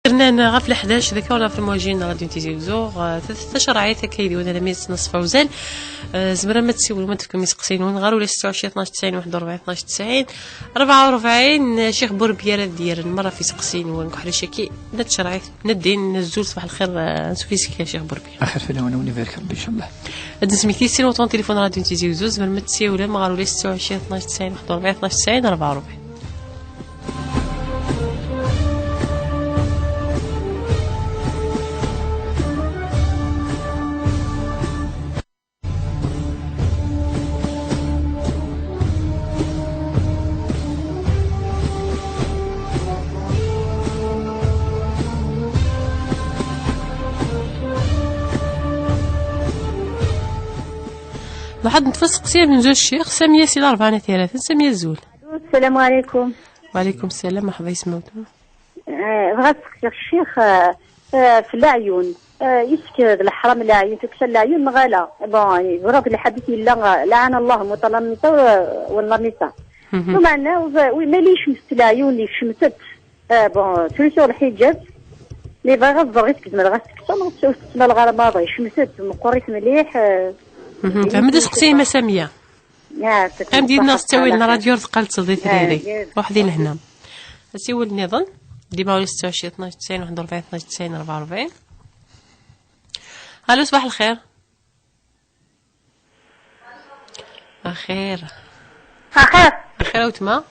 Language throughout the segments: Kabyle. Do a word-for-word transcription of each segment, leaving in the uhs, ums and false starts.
Rnan ɣef leḥdac deg wala ɣef lmuwajin n Radio Tizi Uzzu, eh, t-, tacerɛit akka yid-wen alammi d ttnaṣfa uzal. Eh, tzemrem ad tessiwlem, ad tefkem iseqsiyen-nwen ɣer ula ستة وعشرين اثناش تسعين واحد وأربعين اثناش تسعين أربعة وأربعين. Ccix Burbiya ad d-yerren merra f iseqsiyen-nwen deg uḥric-agi n tcerɛit n ddin. Azul, ṣbaḥ lxir, eh, ansuf yis-k a Ccix Burbiya. Axir fell-awen, a wen-ibarek Rebbi, incallah. Ad d-nesmekti sin wuṭṭun n tilifun n Radio Tizi Uzzu, tzemrem ad tessiwlem ɣer ula ستة وعشرين اثناش تسعين واحد وأربعين اثناش تسعين أربعة وأربعين. Nruḥ ad neṭṭef aseqsi amenzu a Ccix, Samiya si Larebɛa n At Yiraten. Samiya, azul. السلام عليكم. وعليكم السلام، مرحبا يسمى وتما. آه، بغا تسقسي الشيخ، آه، آه، في العيون. آه، يسك الحرام العيون، تكسر العيون، مغالا. بون، يعني، بروك اللي حبيت يلا، لعن الله مطلمطة والنميطة. ثم أنا، وي، ما ليش مست العيون، ليش مست. آه، بون، تريسيو الحجاب. لي باغا الزرغي تكزم الغاس تكسر، ما تسوس تسمى الغرام هذا، يشمسد، مقريت مليح، آه، فهمت، سقسي ما سامية. يعطيك الصحة. أم ديدنا ستاوي لنا راديو رزق قال تصدي ثريري. آه، روح دي لهنا. أسيول نظن. ديما ولا ستة وعشرين اثناش تسعين واحد وأربعين اثناش تسعين أربعة وأربعين. ألو، صباح الخير. أخير. أخير. أخير أوتما.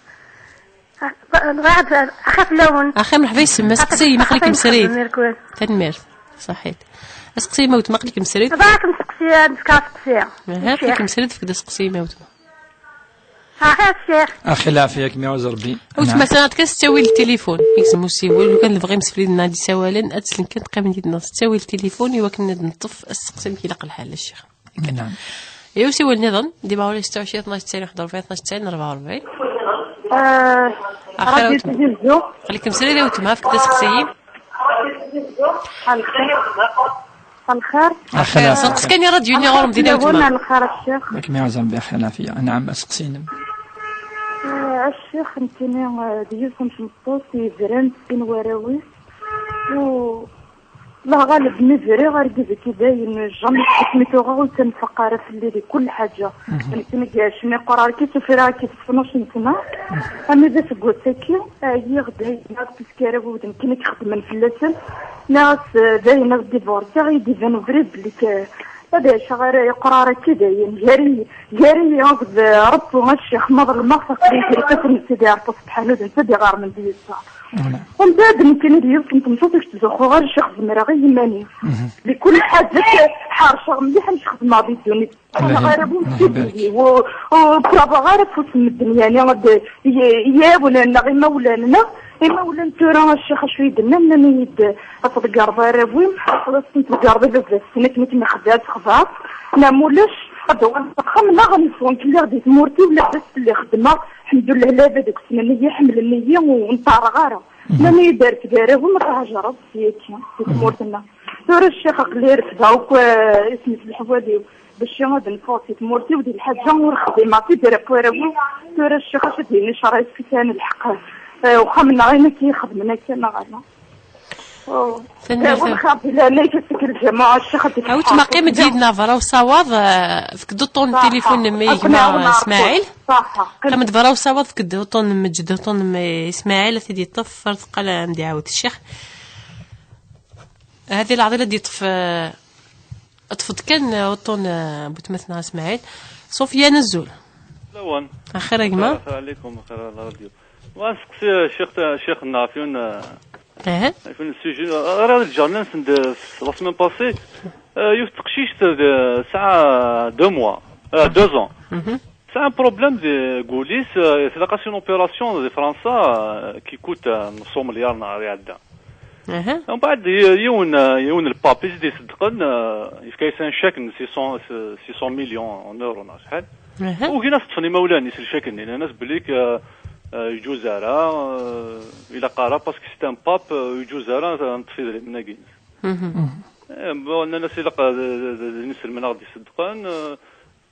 بعد أخاف لون. أخير، مرحبا يسمى. سقسي ما قلك مسريد. تنميرت. صحيت. سقسي ما وتما قلك مسريد. بغاك نسقسي، نسقسي. أها، قلك مسريد فكدا سقسي ما وتما. أخير الشيخ. أخي العافية، كم يعوز ربي. وتما سنة كاس تساوي للتليفون. يسمو سيول، لو كان تبغي مسفلي لنا دي سوالن، أتسلم كان تقيم ديدنا تساوي للتليفون، يوا كنا نطف السقسي مكي لقى الحال الشيخ. نعم. إيوا سيول نظن، ديما ولا ستة وعشرين اثناش تسعين واحد وأربعين اثناش تسعين أربعة وأربعين. آه، أخير راديو وتما. تلفزيون. خليك مسري لو تما فيك تسقسيين. الخير. الخير. أخير. سقس كان يا راديو ني غورم دينا وتما. الخير الشيخ. لك ما يعزم بأخي العافية. نعم، أسقسينم. آه، الشيخ نتيني، آه، ديوث مش مطوس يزران سين وراوي. و الله غالب، مي فري غير كيف كي باين جامي سميتو غا وتنفق راه في الليل كل حاجة. فهمتني كاع شنو يقرا كي سفرا كي تصنوش نتنا. أما إذا سقوتاكي، آه، يغ دايما تسكارة ودن كنا كخدمن في اللسن. ناس، آه، دايما ديفورسي غي ديفانو فري بلي ك-، هذا شغل يقرا راه كي داين. جاري، جاري يغد ربو الشيخ مضر المغفر اللي يجري كفر من سيدي عرفو سبحانه ودن سيدي غار من ديسا. ومن بعد يمكن هذه يمكن تمشي تزخو غير شي خدمة راه غير يماني. لكل حاجة حارشة مليحة مش خدمة بالدنيا. أنا غير أبو مسكين و-، وبرافا غير فوت من الدنيا، يعني غد ي-، يا ولادنا غير ما ولادنا، إما ولان تورا الشيخ شوي دنا من يد أتذكر ضربوي، خلاص كنت تذكر بابا السنة كنت مخدات خضار. لا مولاش، أدوان خم نغم فون كل غدي تمورتي ولا بس اللي خدمة. الحمد لله لا بدك سنة نية حمل النية ونطار غارة. لأني دارت دارهم راها جربت ياكي في تمورتنا. ترى الشيخ قليل كذا وك-، اسمي في الحوالي باش غادي نفوت في تمورتي ودي الحاجة ونخدم ما في دير بويرو. ترى الشيخ اش ديني شرايط في كان الحق. آه، وخمنا غير كي خدمنا كان غانا. أوه. تنميرت. آه، والخاطر لا، لا يفتك الجماعة الشيخ ديك عاوت ما الحق. قيم ديدنا فرا وصواب، آه، فيك دو طون صح. التليفون مي أكون يما أول عرفت. إسماعيل. صح. قيم دبرا وصواب فيك دو طون مجد طون مي إسماعيل، سيدي طف فرد قال عندي عاود الشيخ. هذه العضلة دي طف، طفت كان وطون، آه، بوتمثنا اسماعيل. صوفيا نزول. لون. اخر يا جماعه. السلام عليكم، خير على الراديو. ونسقسي الشيخ، الشيخ النعفيون، آه، اها. يكون السوجي، آه، راه الجرنان سند لا سيمين باسي، آه، يوث تقشيشت، آه، ساعه دو موا، آه، دو زون. C'est un problème de Goulis, euh, c'est la une opération de France, euh, qui coûte, euh, neuf cents milliards نهار يعدى. ومن بعد ي-، يون، آه، يون البابي زيد يصدقن، آه، يفكا يسان شاك ن six cents, six cents millions en euros نهار شحال. وكاين ناس تفني مولانا يسال شاك ني، ناس بليك، آه، آه، يجوز على، آه، إلا قارا parce que c'est un pape، آه، يجوز على، آه، نطفي ذلك من ناقين. إيه، بون، الناس إلا قا-، نسلم ناخذ يصدقن، آه،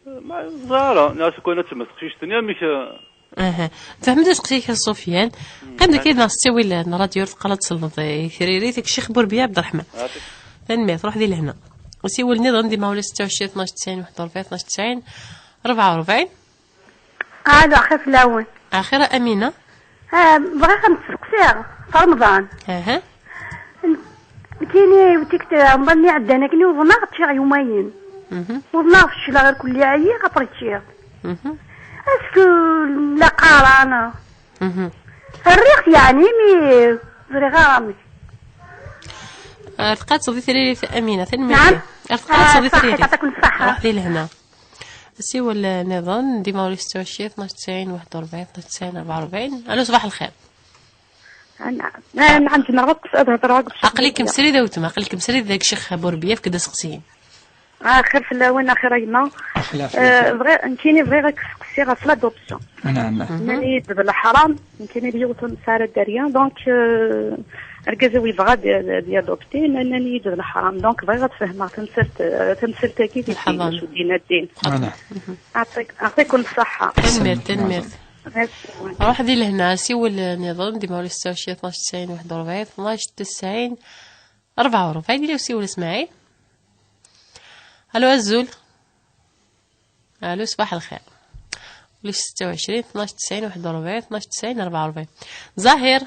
ما زارا، ناس كنا تما تخشيش الدنيا، مش، آه، Aha. Tfehmeḍ aseqsi-k a Sufyan? Qqim dagi neɣ s ttawil n rradyu, ur teqqar ad tselḍeḍ i tririt, deg Ccix Burbiya Abderrahman. Tanemmirt, ruḥ di lehna. Asiwel nniḍen di ma ulac ستة وعشرين اثناش تسعين واحد وأربعين اثناش تسعين أربعة وأربعين. Alo, axir fell-awen. Axir a Amina. Ah, bɣiɣ ad m-d-steqsiɣ ɣef Remḍan. Aha. Nekkini, wtik Remḍan-nni iɛeddan akken i uḍneɣ, ččiɣ yumayen. Mhm. Uḍneɣ, fecleɣ irkelli, ɛyiɣ, après ččiɣ. Mhm. Est-ce que la qara, neɣ? Mhm. Rriɣ-t, yeɛni, mi ẓriɣ ara amek. Ar tqaseḍ i tririt a Amina, tanemmirt. Naɛam. Ar tqaseḍ i tririt. Ṣaḥit, yeɛṭikum ṣṣaḥa. Ruḥ di lehna. Asiwel, eh, nniḍen, dima ulac ستة وعشرين اثناش تسعين واحد وأربعين اثناش تسعين أربعة وأربعين. Alo, ṣbaḥ lxir. Naɛam, naɛam, zemreɣ ad, ad hedreɣ akked Ccix Burbiya. Aql-ikem srid a wetma, aql-ikem srid deg Ccix Burbiya, efk-d aseqsiyen. Axir fell-awen, axir a gma. Axir fell-awen. Eh, bɣiɣ, nekkini bɣiɣ ad k-steqsiɣ ɣef l'adoption. Naɛam. Mhm. Nnan-iyi-d d leḥram, nekkini d yiwet ur nesɛi ara dderya, donc, eh, argaz-iw yebɣa ad, ad, ad yadopti, nnan-iyi-d d leḥram, donc bɣiɣ ad fehmeɣ tamsalt, eh, tamsalt-agi di ddin, acu ddin ad ddin. Naɛam. Mhm. Aɛṭik-, aɛṭikum ṣṣaḥa. Tanemmirt, tanemmirt. Merci. Ruḥ di lehna, siwel nniḍen, dima ulac ستة وعشرين اثناش تسعين واحد وأربعين اثناش تسعين أربعة وأربعين، yella usiwel a Smaɛil. Alo, azul. Alo, ṣbaḥ lxir. Ulac ستة وعشرين اثناش تسعين واحد وأربعين اثناش تسعين أربعة وأربعين. Zahir.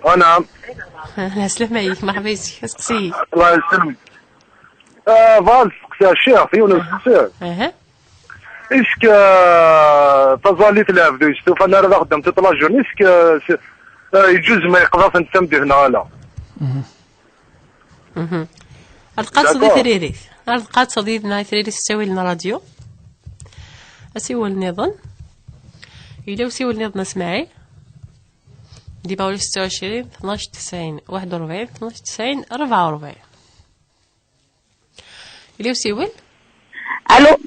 Anɛam. Lɛeslama-ik, merḥba yis-k, aseqsi-ik. Allah yesselmek. Ah, bɣiɣ ad steqsiɣ ccix, yiwen n usteqsi. Aha. Est-ce que, ah, taẓallit n lɛebd ur yestufan ara d axeddam toute la journée, est-ce que, ah, yeǧǧuz ma yeqḍa-tent tameddit neɣ ala? Mhm. Ar tqaseḍ i tririt. Ar tqaseḍ yid-neɣ i tririt s ttawil n rradyu. Asiwel nniḍen. Yella usiwel nniḍen a Smaɛil. Dima ulac ستة وعشرين اثناش تسعين واحد وأربعين اثناش تسعين أربعة وأربعين. Yella usiwel? Alo.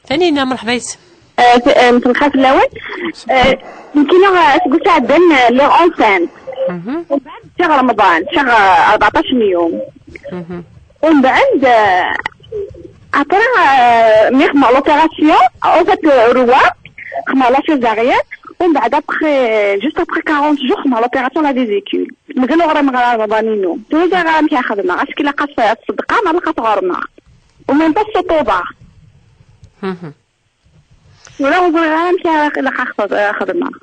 Tanina, merḥba yis-m. Eh, t-, eh, mselxir fell-awen. Eh, nekkini, eh, aseggas iɛeddan, eh, lliɣ enceinte. Mhm. Umbeɛd ččiɣ Remḍan, ččiɣ, eh, rbeɛṭac n yum. Mhm. Umbeɛd, eh, après, eh, mi xedmeɣ l'opération, en fait, eh, rewwaɣ, xedmeɣ la césarienne, umbeɛd après, juste après quarante jours, xedmeɣ l'opération la vésicule. Mazal ur ɣrimeɣ ara Remḍan-inu. Tura ur ẓriɣ ara amek ara xedmeɣ. Est-ce que ilaq ad ṣ-, ad ṣeddqeɣ neɣ ilaq ad t-ɣermeɣ? Ou même pas ssuṭuḍeɣ. Mhm. Tura ur ẓriɣ ara amek ara ilaq ad xed-, ad xedmeɣ.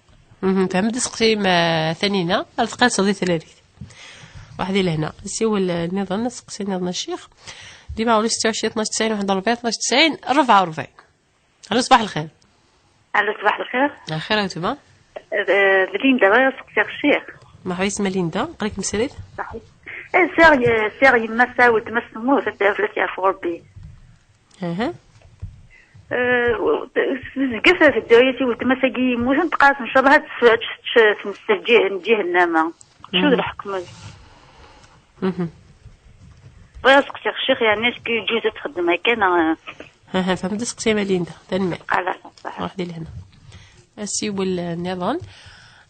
Mhm, fehmeɣ-d aseqsi-m, eh, Tanina, ar tqaseḍ i tririt. Ruḥ di lehna. Siwel, eh, nniḍen, aseqsi nniḍen a ccix. Dima ulac ستة وعشرين اثناش تسعين واحد وأربعين اثناش تسعين أربعة وأربعين. Alo, ṣbaḥ lxir. Alo, ṣbaḥ lxir. Axir a wetma. Eh, d Linda, bɣiɣ ad seqsiɣ ccix. Merḥba yis-m a Linda, aql-ikem srid? Ṣaḥit. Eh, sɛiɣ, sɛiɣ yemma tesɛa weltma-s temmut, ad t-, ad t-yeɛfu Rebbi. Aha. Eh, tezga tedduɛt i weltma-s-agi yemmuten, tqas, ncallah ad teffeɣ, ad tečč tmes n ǧih-, n ǧihennama. Acu d lḥekm? Mhm. Bɣiɣ ad seqsiɣ ccix, yeɛni, est-ce que yeǧǧuz ad txeddem akka, neɣ? Aha, fehmeɣ-d aseqsi a Linda. Tanemmirt. Ala, ṣaḥa. Ruḥ di lehna. Asiwel, eh, nniḍen.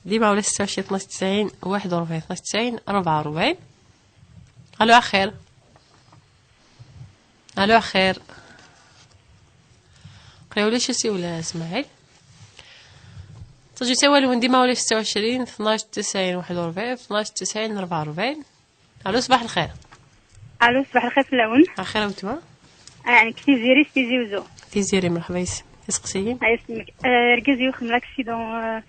Dima ulac ستة وعشرين اثناش تسعين واحد وأربعين اثناش تسعين أربعة وأربعين. Alo, axir. Alo, axir. Qrib ulac asiwel a Smaɛil. Ttaǧu-t awal-nwen dima ulac ستة وعشرين اثناش تسعين واحد وأربعين اثناش تسعين أربعة وأربعين. Alo, ṣbaḥ lxir. Alo, ṣbaḥ lxir fell-awen. Axir a wetma. Ah, nekk Tiziri si Tizi Uzzu. Tiziri, merḥba yis-m. Iseqsiyen? Ah, yesmek. Eh, argaz-iw xedm l'accident, eh,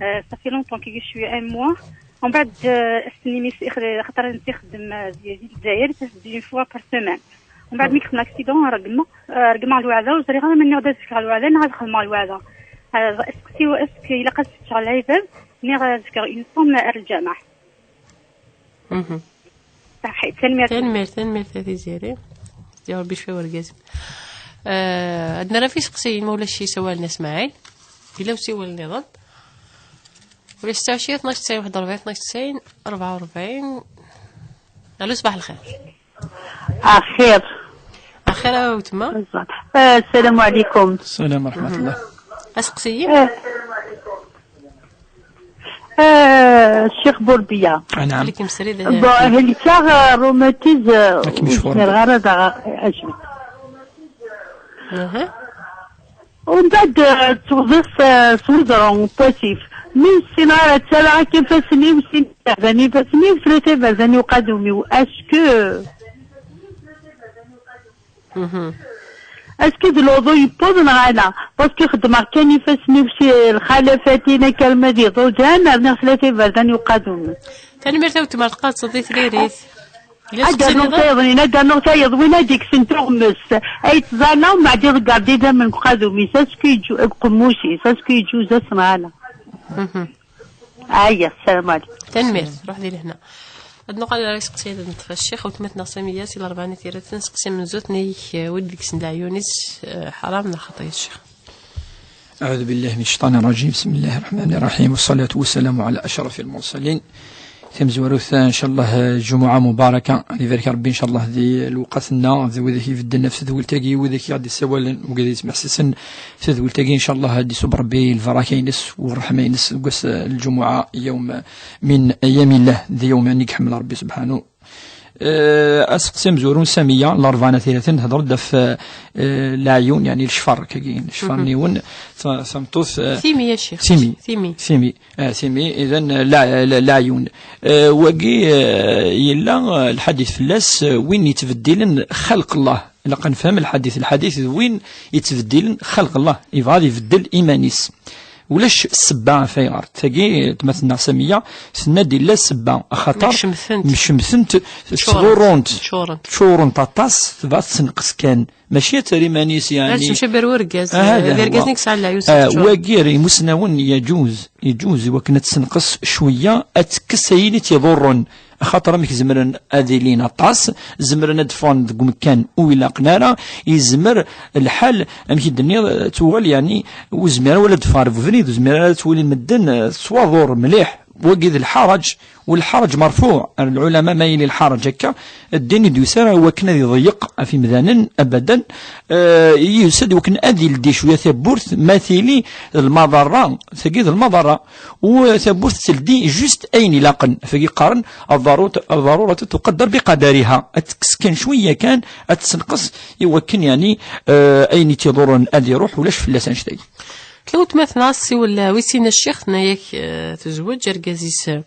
eh, ça fait longtemps que je suis un mois. Umbeɛd, eh, ass-nni mi s-, ixd-, xaṭer netta ixeddem, eh, di, di Lezzayer, d'une fois par semaine. Umbeɛd mi yexdem l'accident, regmeɣ, eh, regmeɣ lweɛda, ur ẓriɣ ara ma nniɣ-d ad fkeɣ lweɛda neɣ ad xedmeɣ lweɛda. Eh, aseqsi-w, est-ce que ilaq ad fkeɣ lɛibad, niɣ ad fkeɣ une somme ar lǧameɛ? Mhm. Ṣaḥit, tanemmirt. Tanemmirt, tanemmirt a Tiziri. Ya Rebbi yecfi wergaz-im. Eh, ad nerr ɣef iseqsiyen, ma ulac isawalen a Smaɛil. Yella usiwel nniḍen. Ulac ستة وعشرين اثناش تسعين واحد وأربعين اثناش تسعين أربعة وأربعين. Alo, ṣbaḥ lxir. Axir. Axir a wetma. Eh, السلام عليكم. السلام ورحمة الله. Aseqsiyen? Eh. Eh, Ccix Burbiya. Anɛam. Aql-ikem srid. Bon, helkeɣ, eh, rhumatisme, eh, ur zmireɣ ara ad aɣeɣ ajjud. Aha. Umbeɛd, eh, tewweḍ-as, eh, s weẓru n wasif. Mi ur ssineɣ ara, ttarraɣ akka ifassen-iw, sin iberdan ifassen-iw, tlata iberdan i uqadum-iw. Est-ce que, est-ce que d luḍu yewweḍ neɣ ala? Parce que xeddmeɣ kan ifassen-iw si lxalafatin akka alma d iḍuǧan, rniɣ tlata iberdan i uqadum. Tanemmirt a weltma, teqqaseḍ di tririt. Ad d-rnuɣ tayeḍ-nni, ad d-rnuɣ tayeḍ, win ad d-ikksen tuɣmest, ay ttẓalla, umbeɛd iḍegger-d idammen deg uqadum-is, asku yeǧǧu-, deg uqemmuc-is, asku yeǧǧuz-as neɣ ala. Aya, sslam ɛlikum. Tanemmirt, ruḥ di lehna. Ad nuɣal ar iseqsiyen n ṭṭfa ccix, weltma-tneɣ Samiya, si Larebɛa n At Yiraten, aseqsi amenzu, tenna-yak, eh, wid d-ikksen leɛyun-is, eh, ḥaram neɣ xaṭi, a ccix? أعوذ بالله من الشيطان الرجيم. بسم الله الرحمن الرحيم. والصلاة والسلام على أشرف المرسلين. Tamezwarut, إن شاء الله, جمعة مباركة. Ad ibarek Rebbi, إن شاء الله, di lewqat-nneɣ, d wid i ibedden ɣef tedwilt-agi, wid i ɣ-d-issawalen, wid i yesmeḥsisen f tedwilt-agi, إن شاء الله, ad d-isub Rebbi lbaraka-ines u ṛṛeḥma-ines deg wass n lǧumuɛa, يوم من أيام الله, d yawm i iḥemmel Rebbi subḥanu. Eh, aseqsi amezwaru n Samiya, Larebɛa n At Yiraten, tehder-d ɣef, eh, leɛyun, yeɛni lecfar, kagi, lecfar n yiwen, ta-, tameṭṭut, eh, Timi, a ccix. Timi. Timi. Timi. Eh, timi, idan, eh, la-, la-, leɛyun. Eh, wagi, eh, yella, eh, lḥadit fell-as, eh, win yettbeddilen xalq Allah. Ilaq ad nefhem lḥadit. Lḥadit d win yettbeddilen xalq Allah. Yebɣa ad ibeddel iman-is. Ulac ssebba ɣef ayɣer. Tagi, tma-tneɣ Samiya, tenna-d illa ssebba, axaṭer mecmtent, mecmtent, ttḍurrunt, ččurent, ččurent aṭas, tebɣa tessenqes kan. Mačči ad terr iman-is, yeɛni. Ad temcabi ar urgaz, ah, d argaz-nni i yesɛan leɛyun s teččur. Wagi, imusnawen, yeǧuz, yeǧuz i wakken ad tessenqes cwiya, ad tekkes ayen i tt-iḍurren. Axaṭer amek zemren ad ilin aṭas, zemren ad ffɣen deg umkan ur ilaqen ara, yezmer lḥal, amek i d-tenniḍ, tuɣal, yeɛni, ur zmir ara ad d-teffeɣ ɣer ubrid, ur zmir ara ad twali medden, eh, tettwaḍur mliḥ. Wagi d lḥaṛaǧ, u lḥaṛaǧ merfuɛ, ar lɛulama ma yili lḥaṛaǧ akka, ddin ur d-yusi ara i wakken ad iḍeyyeq ɣef imdanen, abadan, eh, yusa-d i wakken ad ildi cwiya tawwurt, ma tili d lmaḍerra, tagi d lmaḍerra. U tawwurt teldi juste ayen ilaqen. Fagi qqaren, الضرورة، الضرورة تقدر بقدرها. Ad tekkes kan cwiya kan, ad tessenqes i wakken, yeɛni, eh, ayen i tt-iḍurren ad iruḥ, ulac fell-as annect-agi. Tella weltma-tneɣ, assiwel, eh, wis sin a ccix, tenna-yak, eh, tezweǧ, argaz-is, eh,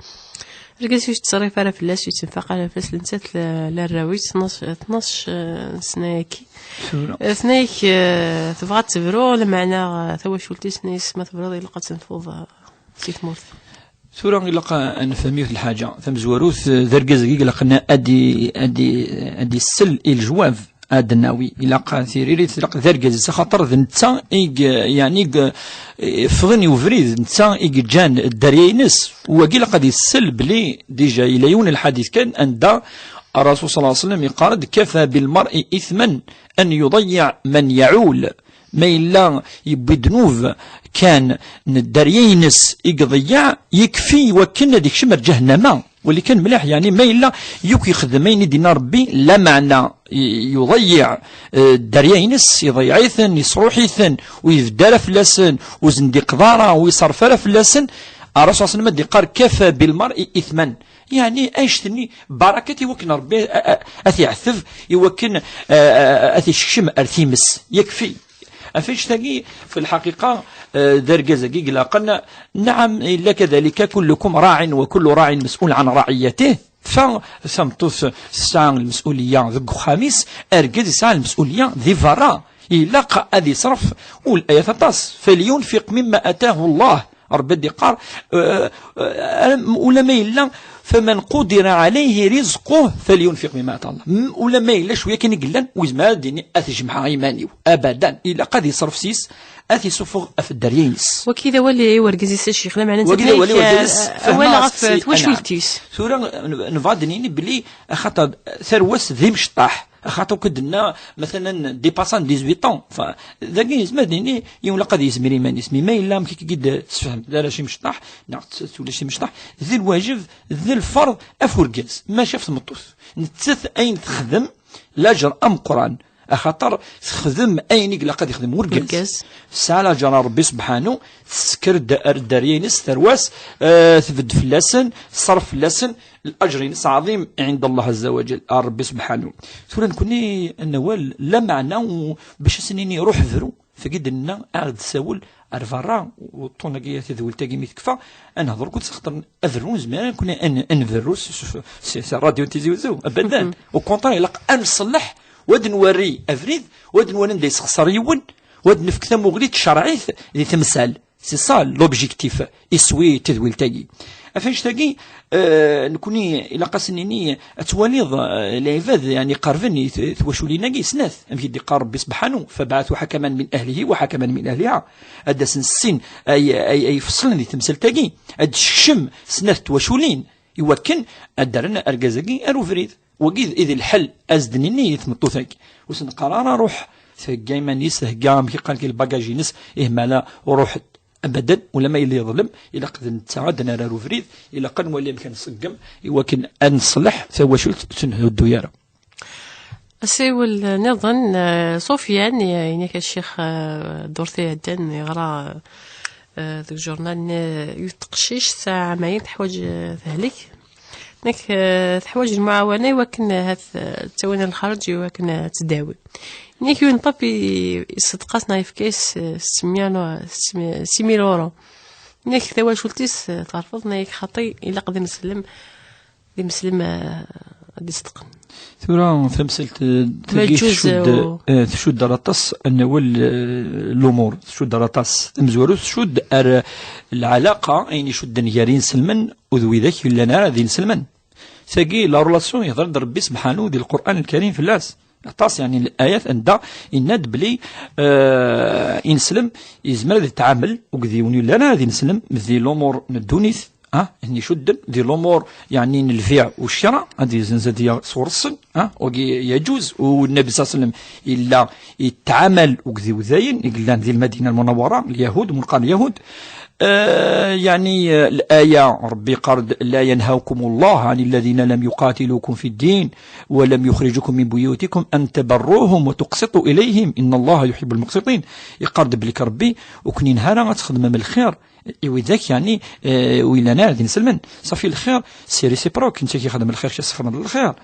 argaz-is ur yettṣerrif ara fell-as, ur yettenfaq ara fell-as, nettat la, la arraw-is, tnac, tnac, eh, sna-yaki. Tura. Eh, tenna-yak, eh, tebɣa ad tebru, lameɛna, eh, tawacult-is, tenna-yas ma tebruḍ ilaq ad tenfuḍ, eh, si tmurt. Tura ilaq ad nefhem yiwet n lḥaǧa tamezwarut, eh, d argaz-agi ilaq ad i-, ad i-, ad issel i lejwab ad d-nawi. Ilaq tiririt, ilaq d argaz-is, axaṭer d netta i g-, yeɛni i g-, ffɣen i ubrid, d netta i yeǧǧan dderya-ines. Wagi ilaq ad issel belli dija yella yiwen n lḥadit kan anda Ṛṛasul ṣalla Llahu ɛalayhi wa sallam yeqqar-d: كفى بالمرء إثما أن يضيع من يعول. Ma yella yewwi ddnub kan n dderya-ines i iḍeyyeɛ, yekfi i wakken ad ikcem ar ǧahennama. Wali kan mliḥ, yeɛni ma yella yakk yexdem ayen i d-yenna Rebbi, lameɛna i-, yuḍeyyeɛ, eh, dderya-ines, iḍeyyeɛ-iten, yesṛuḥ-iten, ur ibedd ara fell-asen, ur zendiqeḍ ara, ur iṣerref ara fell-asen, Ṛṛasul ṣalla Llahu ɛalayhi wa sallam ad d-iqqar: كفى بالمرء إثما. Yeɛni, annect-nni, barakat i wakken Rebbi a, a, a t-iɛetteb, i wakken, a, a, a t-isekcem ar times. Yekfi. Ɣef annect-agi, fi lḥaqiqa, eh, d argaz-agi ilaqen, نعم, إلا كذلك كلكم راع وكل راع مسؤول عن رعيته. Fa tameṭṭut tesɛa lmesuliyya deg uxxam-is, argaz yesɛa lmesuliyya di berra. Ilaq ad yeṣref, u layat aṭas: فلينفق مما آتاه الله. Rebbi ad d-iqqar, eh, eh, ulama yella, فمن قدر عليه رزقه فلينفق مما آتاه الله. M-, ulama yella cwiya kan i yellan, ur yezmir ara ad d-yini: "Ad t-jemɛeɣ i iman-iw." Abadan, ilaq ad yeṣref s-is, ad t-isuffeɣ ɣef dderya-ines. Wagi d awal i urgaz-is, a ccix, lameɛna netta, wagi d awal i urgaz-is, eh, awal ɣef twacult-is. Tura, n-, nebɣa ad d-nini belli, axaṭer tarwa-s d imecṭaḥ. Axaṭer akk d-nenna, matalan, dépassant dix-huit ans. Enfin, dagi yezmer ad d-yini, yiwen ilaq ad yezmir iman-is. Mi ma yella amek akka i d-tesfehmeḍ, d arrac imecṭaḥ, neɣ d tullas imecṭaḥ, d lwajeb, d lferḍ ɣef urgaz, maca ɣef tmeṭṭut. Nettat ayen texdem, laǧer ameqqran. Axaṭer texdem ayen i ilaq ad yexdem urgaz. Urgaz. Tesɛa laǧer n Rebbi subḥanu, tesker-d ar dderya-ines, tarwa-s, eh, tbedd fell-asen, teṣref fell-asen, laǧer-ines ɛḍim ɛinda Allah azza wa jal, ar Rebbi subḥanu. Tura nekni ad nawal, lameɛna, u-, bac ad s-nini ruḥ bru, Tagi d-nenna, a ɣ-d-sawel ar berra, uṭṭun-agi, tadwilt-agi mi tekfa, ad nehḍer akked-s, axaṭer aberru nezmer ad nekni ad n-, ad nberru s, s, s, s rradyu n Tizi Uzzu, abadan. Au contraire, ilaq ad nṣelleḥ, u ad nwerri abrid, u ad nwali anda yessexṣer yiwen, u ad nefk tamuɣli n tcerɛit di temsal. C'est ça l'objectif, iswi n tedwilt-agi. Ɣef annect-agi, eh, nekni ilaq ad sen-nini, ad twaliḍ, eh, lɛibad, yeɛni, qerben i t-, twaculin-agi snat, amek i d-iqqar Rebbi sebḥanu, فبعثوا حكما من أهله وحكما من أهلها. Ad d-asen sin ay, ay, ay ifeṣlen di temsalt-agi, ad d-sekcem snat twaculin, iwakken ad d-rren argaz-agi ar ubrid. Wagi d, i d lḥel, ad s-d-nini i tmeṭṭut-agi. Ur s-neqqar ara ruḥ, thegga iman-is, thegga amek iqqar-agi lbagaj-ines, ih mala ruḥ-d. Abadan, ulamma yella yeḍlem, ilaq d netta ad d-nerr ar ubrid, ilaq ad nwali amek ad nṣeggem, iwakken ad neṣleḥ tawacult ur tt-nhuddu ara. Asiwel niḍen, eh, Sufyan, eh, ini-ak a ccix, eh, ddurt iɛeddan, yeɣra, eh, deg ujurnal-nni, eh, yiwet teqcict tesɛa ɛamayen teḥwaǧ, eh, tehlek. Nek, eh, teḥwaǧ lmuɛawana i wakken, eh, ad, eh, ttawin lxerǧ i wakken, eh, ad tdawi. Nek yiwen pap i, iṣeddeq-as neɣ yefka-as, eh, ستمية lo-, ستمية, six mille euros. Nek tawacult-is, eh, terfeḍ, nek xaṭi, ilaq d imeslem, d imeslem, eh, ad iṣedqen. Tura tamsalt, eh, tagi tcudd, eh, tcudd ar aṭas n wawal, eh, lumuṛ, tcudd ar aṭas. Tamezwarut tcudd ar, eh, lɛalaqa, ayen icudden gar inselmen u d widak yellan ara d inselmen. Tagi, la relation, yehder-d Rebbi sebḥanu di Lqur'an Lkarim fell-as. Aṭas, yeɛni, layat anda yenna-d belli, eh, ineslem yezmer ad yetɛamel akked yiwen yellan ara d ineslem di lumuṛ n ddunit, ah, ayen icudden di lumuṛ, yeɛni, n lbiɛ u ccra, ad yezzenz ad yaɣ sɣur-sen, ah, wagi yeǧuz, u Nnabi ṣalla Llahu ɛalayhi wa sallam yella yettɛamal akked iwdayen i yellan di Lmadina Lmunawwara, Lyahud, munqar Lyahud. Eh, yeɛni, eh, laya, Rebbi yeqqar-d: لا ينهاكم الله عن الذين لم يقاتلوكم في الدين ولم يخرجوكم من بيوتكم أن تبروهم وتقسطوا إليهم إن الله يحب المقسطين. Yeqqar-d belli Rebbi ur ken-yenha ara ad txedmem lxir i widak, yeɛni, eh, ur yellan ara d inselmen. Ṣafi, lxir, c'est réciproque, netta k-ixdem lxir, k-as-ixdem lxir.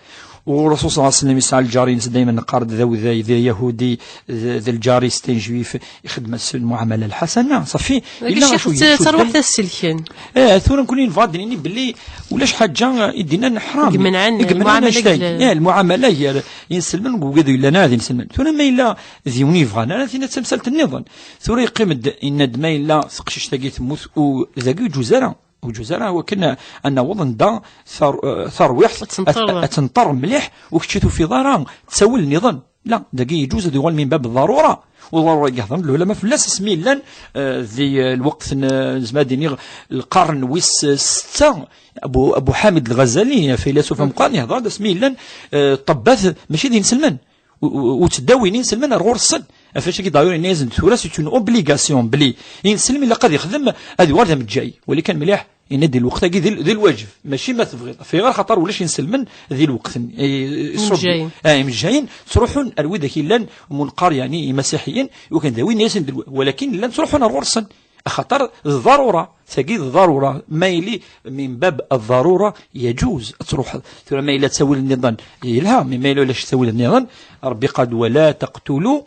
U Rasul ṣalla Llahu ɛalayhi wa sallam yesɛa lǧar-ines, daymen neqqar-d d awday, d ayahudi, d, d lǧar-is, d aneǧwif, ixdem-as lmuɛamala lḥasana. Ṣafi, yella ccix, acu t-, yecudden. Tarwiḥt ad selken. Eh, tura nekni nebɣa ad d-nini belli ulac ḥaǧa i d-yennan ḥram. I imenɛen lmuɛamala annect-agi. Eh, lmuɛamala gar inselmen d wigad ur yellan ara d inselmen. Tura ma yella d yiwen yebɣan ara, tinna d tamsalt nniḍen. Tura yeqqim-d, yenna-d ma yella teqcict-agi temmut, u dagi ur yeǧuz ara. Ur yeǧuz ara, wakken ad naweḍ anda tar-, eh, tarwiḥt ad tenṭer, ad, ad tenṭer mliḥ, u kečč ur tufiḍ ara ttawil nniḍen. La, dagi yeǧuz ad yuɣal min bab ḍarura. U ḍarura i yehḍren lɛulama fell-as asmi llan, eh, di, eh, lweqt n, eh, nezmer ad iniɣ lqern wis, eh, setta, Abu, Abu Ḥamid Lɣazali, filasuf ameqqran, yehḍer-d asmi llan, eh, ṭṭebbat mačči d inselmen. U, u, u ttdawin inselmen ar ɣur-sen. Ɣef wacagi d'ailleurs yenna-yasen-d tura c'est une obligation belli inselm ilaq ad ixdem, ad yuɣal d ameǧǧay. Wali kan mliḥ, yenna-d di lweqt-agi d, d lwaǧeb, mačči ma tebɣiḍ. Ɣef ayɣer? Xaṭer ulac inselmen di lweqt-nni. Eh, ṣṣub-, imejjayen. Ah, imejjayen, ttruḥun ar widak yellan munqar, yeɛni imasiḥiyen, iwakken dawin-yasen-d lwa-, walakin llan ttruḥun ar ɣur-sen. Axaṭer d ḍarura, tagi d ḍarura, ma yili min bab ḍarura, yeǧuz ad truḥeḍ. Tura ma yella ttawil nniḍen, yelha, mi ma yella ulac ttawil nniḍen, Rebbi qal-d: ولا تقتلوا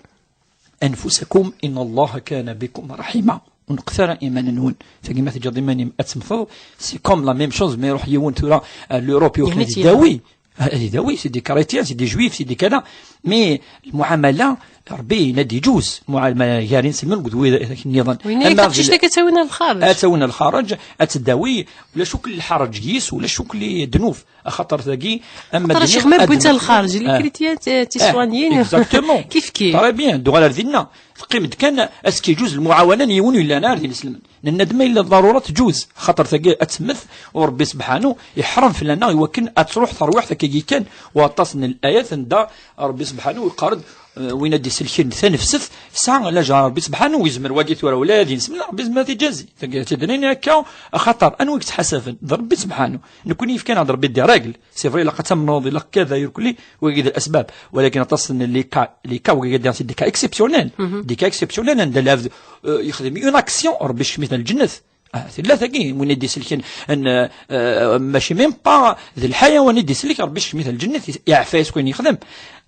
أنفسكم إن الله كان بكم رحيما. Ur neqqet ara iman-nwen. Tagi ma teǧǧaḍ iman-im ad temmteḍ, c'est comme la même chose, ma iruḥ yiwen tura, euh, l'Europe, iwakken ad idawi. Ah, ad idawi, c'est des chrétiens, c'est des juifs, c'est des kada. Mais lmuɛamala, Rebbi yenna-d yeǧuz, lmuɛamala gar inselmen akked wid nniḍen. Win akka taqcict akka ad tawin ar lxareǧ. Ad tawin ar lxareǧ, ad tdawi, ulac akk lḥareǧ yis, ulac akk ddnub. Axaṭer tagi, ama xaṭer ddnub, ccix ma wwin-tt ar lxareǧ, les chrétiens, eh, tiswanyin, exactement. Kif kif. Très bien, tuɣal ar dinna. Teqqim-d kan, ad s-k-yeǧuz lmuɛawana n yiwen ur yellan ara d ineslmen. Nenna-d ma yella d ḍarura tǧuz, xaṭer tagi ad temmet, u Rebbi sebḥanu iḥrem fell-aneɣ iwakken ad truḥ terwiḥt akkagi kan, u aṭas n layat anda Rebbi sebḥanu yeqqar-d, eh, win ad d-iselken tanefset, tesɛa lajer Rebbi sebḥanu, yezmer wagi tura ula d inesmen, Rebbi yezmer ad t-iǧazi. Tagi ad tt-id-nini akka, axaṭer anwa i yettḥasaben? D Rebbi sebḥanu. Nekni yefkan-aɣ-d Rebbi des règles. C'est vrai, ilaq ad tamneḍ, ilaq kada, irkelli, wagi d asbab. Walakin aṭas n les cas, les cas, wagi d des cas exceptionnels. Des cas exceptionnels, anda lɛebd, euh, yexdem une action, Rebbi yecmet ar lǧennet. Ah, tella tagi, win i d-iselken, n, eh, mačči même pas d lḥayawan i d-isellek, Ṛebbi sekcem-it lǧennet, iɛfa-yas wayen yexdem.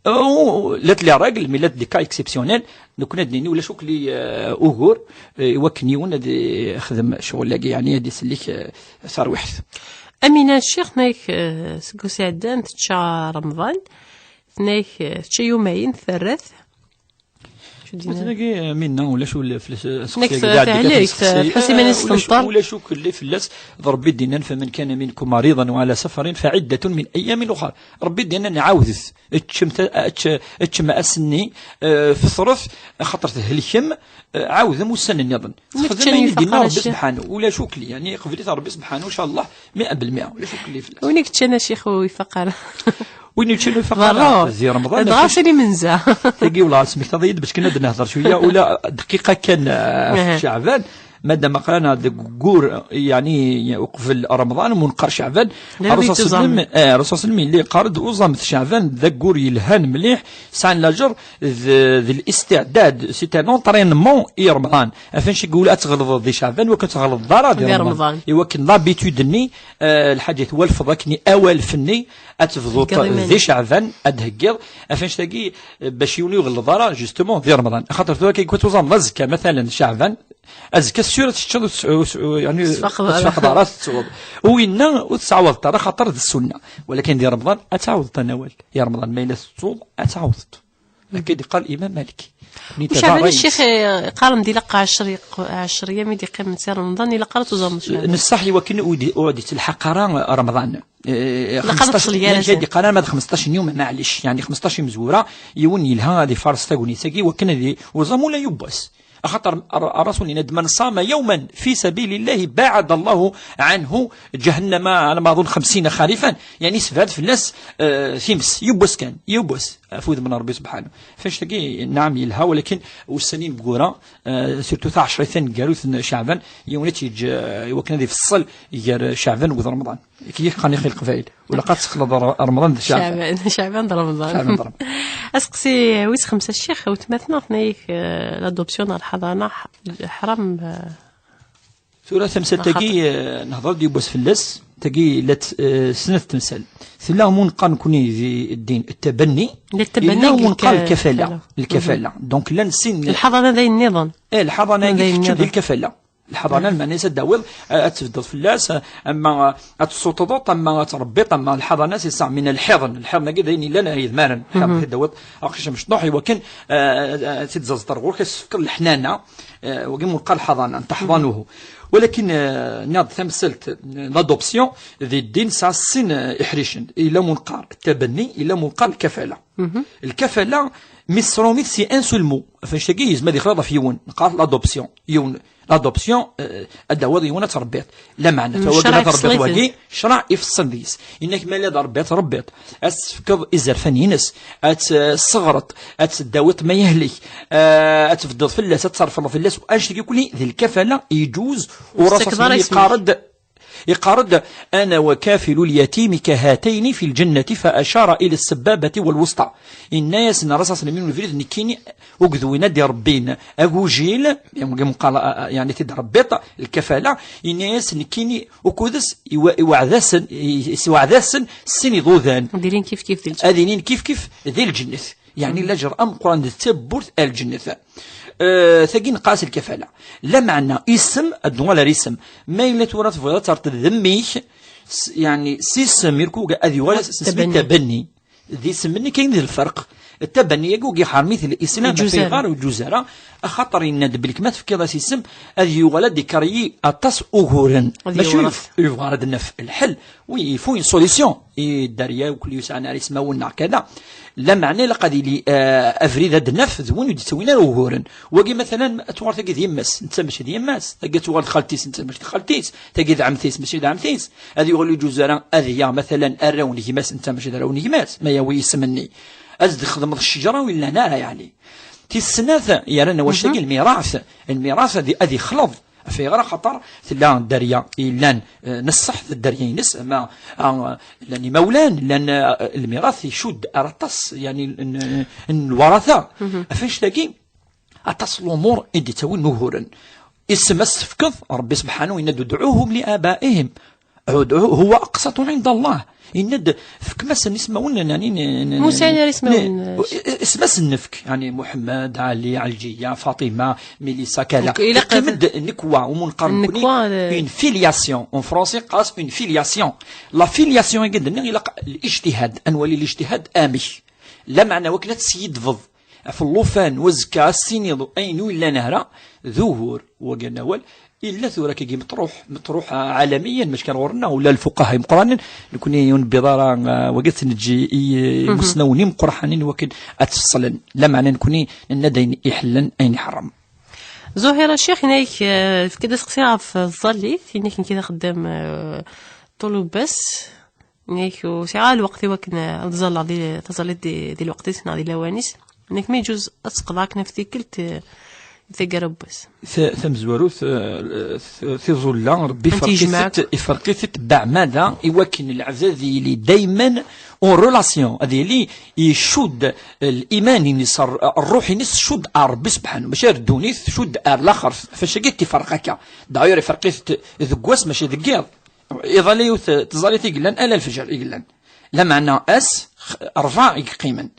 U, la tli règle, mais la tli cas exceptionnel, nekkni ad d-nini ulac akk li, eh, ugur, eh, i wakken yiwen ad ixdem ccɣel-agi, yeɛni ad isellek, eh, tarwiḥt. Amina Ccix, tenna-yak, eh, seg usɛeddan tečča Remḍan, tenna-yak, eh, tečča yumayen, terra-t. Acu d-yenna? Tagi, eh, minna, ulac ul-, fell-as, eh, Nek seqsi-agi, teɛlek, teɛlek, txuṣṣ iman-is, eh, ulac, tenṭer. Ulac ukelli fell-as, d Ṛebbi d-yennan, فمن كان منكم مريضا أو على سفر فعدة من أيام أخر. Ṛebbi d-yennan, ɛawdet, ččem ta-, čč-, ččem ass-nni, eh, fetret, axaṭer thelkem, eh, ɛawdem ussan nniḍen. Nek teččan ayen i d-yenna Ṛebbi sebḥanu, ulac ukelli, yeɛni, iqbel-it Ṛebbi sebḥanu, ncallah, mi'a bil mi'a, ulac ukelli fell-as. Win i yeččan a ccix ur ifaq ara. Win yeččan ur ifaq ara, berruh. Di Remḍan, dɣa sani menza. Tagi, wala, tesmektaḍ-iyi-d, bac kan ad nehder cwiya, ula dqiqa kan, eh, ɣef Ceɛban, madam aql-aneɣ deg waggur, yeɛni, uqbel Remḍan, mu neqqar Ceɛban, Ṛṛasul ṣalla Llah ɛalayhi wa sallam, eh, Ṛṛasul ṣalla Llah ɛalayhi wa sallam, yella yeqqar-d, uẓamet Ceɛban, d aggur yelhan mliḥ, sɛan laǧer, d, d الاستعداد, c'est un entraînement i Remḍan. Af anect i yewla ad tɣelḍeḍ di Ceɛban, iwakken ur tɣelḍeḍ ara di Remḍan. Iwakken l'habitude-nni, eh, lḥaǧa twalfeḍ akken i awalef-nni, ad tebduḍ di Ceɛban, ad d-heggiḍ. Af anect-agi, eh, bac yiwen ur iɣelleḍ ara, justement, di Remḍan. Axaṭer tura kan tuẓameḍ azekka, matalan, Ceɛban, azekka sûr ad teččeḍ, ur s-, ur s-, ur, yeɛni, ur tesfaqeḍ ara, ad tesfaqeḍ ara, ad tettuḍ. U winna ur tettɛawadeḍ ara, axaṭer d ssunna. Walakin di Remḍan ad tɛawdeḍ, anawal. Di Remḍan, ma yella tettuḍ, ad tɛawdeḍ. Akka i d-yeqqar Imam Malik. Uceɛban, ccix, eh, qqaren-d ilaq ɛecr, ɛecr yam i d-yeqqimen si Remḍan, ilaq ara tuẓameḍ Ceɛban. Neṣṣaḥ i wakken ur d-, ur d-yettelḥaq ara Remḍan. Eh, ilaq ara xmesṭac, teṣli gar-asen. Yak ad yeqqar ama d xmesṭac n yum, maɛlic. Yeɛni xmesṭac imezwura, yiwen yelha ad ifaṛes tagnit-agi, wakken ad i-, uẓam ula yiwwas. Axaṭer ar-, ar-, Ṛṛasul yenna-d, من صام يوما في سبيل الله بعد الله عنه جهنم على ما أظن خمسين خريفا. Yeɛni, yessebɛed fell-as, eh, times, yiwwas kan, yiwwas. Ɣef wudem n Ṛebbi subḥanu. F anect-agi, naɛam, yelha, walakin ussan ineggura, eh, surtout taɛecrit taneggarut n Ceɛban, yiwen ad tt-yeǧǧ, eh, i wakken ad ifeṣṣel gar Ceɛban d Remḍan. Ki qqaren ixi Leqbayel. Ula qqar tessexleḍ Remḍan d Ceɛban. Ceɛban, Ceɛban d Remḍan. Ceɛban d Remḍan. Aseqsi wis xemsa, ccix, weltma-tneɣ tenna-yak, eh, l'adoption ɣer lḥaḍana ḥ-, ḥram, eh, Tura tamsalt-agi, eh, nehḍer-d yiwwas fell-as, tagi la t-, eh, snat temsal. Tella mu neqqar nekkni di ddin التبني, yella mu neqqar الكفالة. الكفالة. Donc, llan sin. Lḥaḍana d ayen nniḍen. Eh, lḥaḍana-agi kečč d lkafala. Lḥaḍana, lmeɛna-s ad d-tawiḍ, eh, ad tbeddeḍ fell-as, eh, ama, eh, ad tessuṭṭḍeḍ, ama ad tṛebbiḍ, ama lḥaḍana, c'est ça, من الحضن. Lḥiḍn-agi d ayen yellan, eh, yedmaren. Lḥiḍn ad d-tawiḍ aqcic amecṭuḥ, i wakken, eh, eh, ad t-id-tzaẓeḍ ar ɣur-k, ad s-tefkeḍ leḥnana, eh, wagi mu neqqar lḥaḍana, n teḥḍanuhu. Walakin, eh, nniɣ-d tamsalt, eh, l'adoption, di ddin tesɛa sin, eh, iḥricen. Yella mu neqqar التبني, yella mu neqqar الكفالة. الكفالة, mi tesrumit si un seul mot. Ɣef anect-agi yezmer ad yexleḍ ɣef yiwen. Neqqar l'adoption. Yiwen, l'adoption, eh, ad d-tawiḍ yiwen ad tṛebbiḍ. Lameɛna, tawagi ara tṛebbiḍ wagi, ccṛeɛ ifeṣṣen deg-s. Inna-k ma la d Ṛebbi ad tṛebbiḍ. Ad s-tefkeḍ izerfan-ines, ad tt-tesseɣreḍ, ad tt-tdawiḍ ma yehlik, eh, ad tbeddeḍ fell-as, ad terfleḍ fell-as, annect-agi kulli d lkafala, yeǧuz, u Ṛṛasul yeqqar-d, yeqqar-d, أنا وكافل اليتيم كهاتين في الجنة، فأشار إلى السبابة والوسطى. Inna-yasen Ṛṛasul, lebrid, nekkini akked win ad d-iṛebbin agujil, yeɛni, ti d-tṛebbiḍ, lkafala, inna-yas nekkini ukkud-s, iwa-, iweɛɛed-asen, i-, isweɛɛed-asen sin iḍudan. Ad ilin kifkif di lǧennet. Ad ilin kifkif di lǧennet. Yeɛni, laǧer ameqqran d tawwurt ar lǧennet. Eh, tagi neqqar-as lkafala. Lameɛna, isem, ad nuɣal ar isem. Ma yella tura tebɣiḍ ad terreḍ d mmi-k, s-, yeɛni, s isem, irkug ad yuɣal s isem tabanni. D isem-nni kan i d lferq. Ttabanni-agi ur iḥrem-it l'islam, ur yeǧuz ara. Ur yeǧuz ara, axaṭer yenna-d belli ma tefkiḍ-as isem, ad yuɣal ad d-ikeryi aṭas uguren. Mačči ur yebɣa ara ad d-naf lḥel, wi, il faut une solution. I dderya, ur yesɛan ara ismawen neɣ kada. Lameɛna ilaq ad yili, eh, abrid ad d-naf d win ur d-yettawin ara uguren. Wagi, matalan, ad tuɣal tagi d yemma-s, netta mačči d yemma-s. Tagi ad tuɣal d xalti-s, netta mačči d xalti-s. Tagi d ɛemti-s, mačči d ɛemti-s. Ad yuɣal ur yeǧuz ara ad yaɣ, matalan, arraw n gma-s, netta mačči d arraw n gma-s, ma yawi isem-nni. Ad d-txedmeḍ ccejra ur yellan ara, yeɛni. Tis snat, yerran wac tagi lmirath. Lmirath ad, ad yexleḍ. Ɣef ayɣer? Axaṭer tella dderya yellan, eh, n ṣṣeḥ, d dderya-ines, ama, ah, llan imawlan, llan, eh, lmirath icudd ar aṭas, yeɛni, n, n lwarata. Ɣef annect-agi, aṭas n lumuṛ i d-ittawin uguren. Isem ad s-tefkeḍ, Ṛebbi subḥanahu yenna-d: "Udɛuhum li abaihim." Udɛu huwa aqsatu ɛinda Allah. Yenna-d: "Fkem-asen ismawen." N, n, n, n, Musa, yenna ismawen. Isem ad s-nefk, yani Muḥemmed, Ali, Ɛelǧiya, Faṭima, Milisa, kala. Donc, ilaq Iqqim-d nnekwa, umunqar nekkni. Nnekwa, euh, Une filiation. En français, qas une filiation. La filiation, i d-nniɣ, ilaq lijtihad. Ad nwali lijtihad amek. Lameɛna wakken ad teskiddbeḍ ɣef llufan, u azekka ad s-tiniḍ ayen ur yellan ara, d ugur wagi n awal. Illa tura akkagi meṭruḥ, meṭruḥ ɛalamiyan, mačči kan ɣur-neɣ, ula lfuqaha imeqqranen, nekkni ur newwiḍ ara, ah, wagi ad t-neǧǧ i, i imusnawen imeqqranen wakken ad t-feṣlen. Lameɛna nekkni nenna-d ayen iḥellen, ayen iḥeṛṛem. Zuhira Ccix, yenna-ak, eh, efk-d aseqsi ɣef tẓallit, yenna-ak nekk d axeddam, eh, ṭulubas, yenna-ak ur sɛiɣ ara lweqt i wakken, eh, ad ẓalleɣ di taẓallit di, di lweqt-is neɣ di lawan-is. Yenna-ak ma yeǧǧuz ad tqeḍɛeḍ akken ɣef tikkelt, eh, di taggara n wass. Ta-, tamezwarut, eh, t-, tiẓulla, Ṛebbi Anti iferq-itent, yejmaɛen? Iferq-itent beɛmada, i wakken lɛebd ad yili dayman en relation, ad yili icudd, eh, liman-ines, ṛ-, ṛṛuḥ-ines tcudd ar Ṛebbi subḥanahu, mačči ar ddunit, tcudd ar laxert. Ɣef wacagi tiferq akka. D'ailleurs, iferq-itent deg wass, mačči deg yiḍ. Iḍ-a yiwet tẓallit i yellan, ala lefjer i yellan. Lameɛna ass, x-, ṛebɛa i yeqqimen.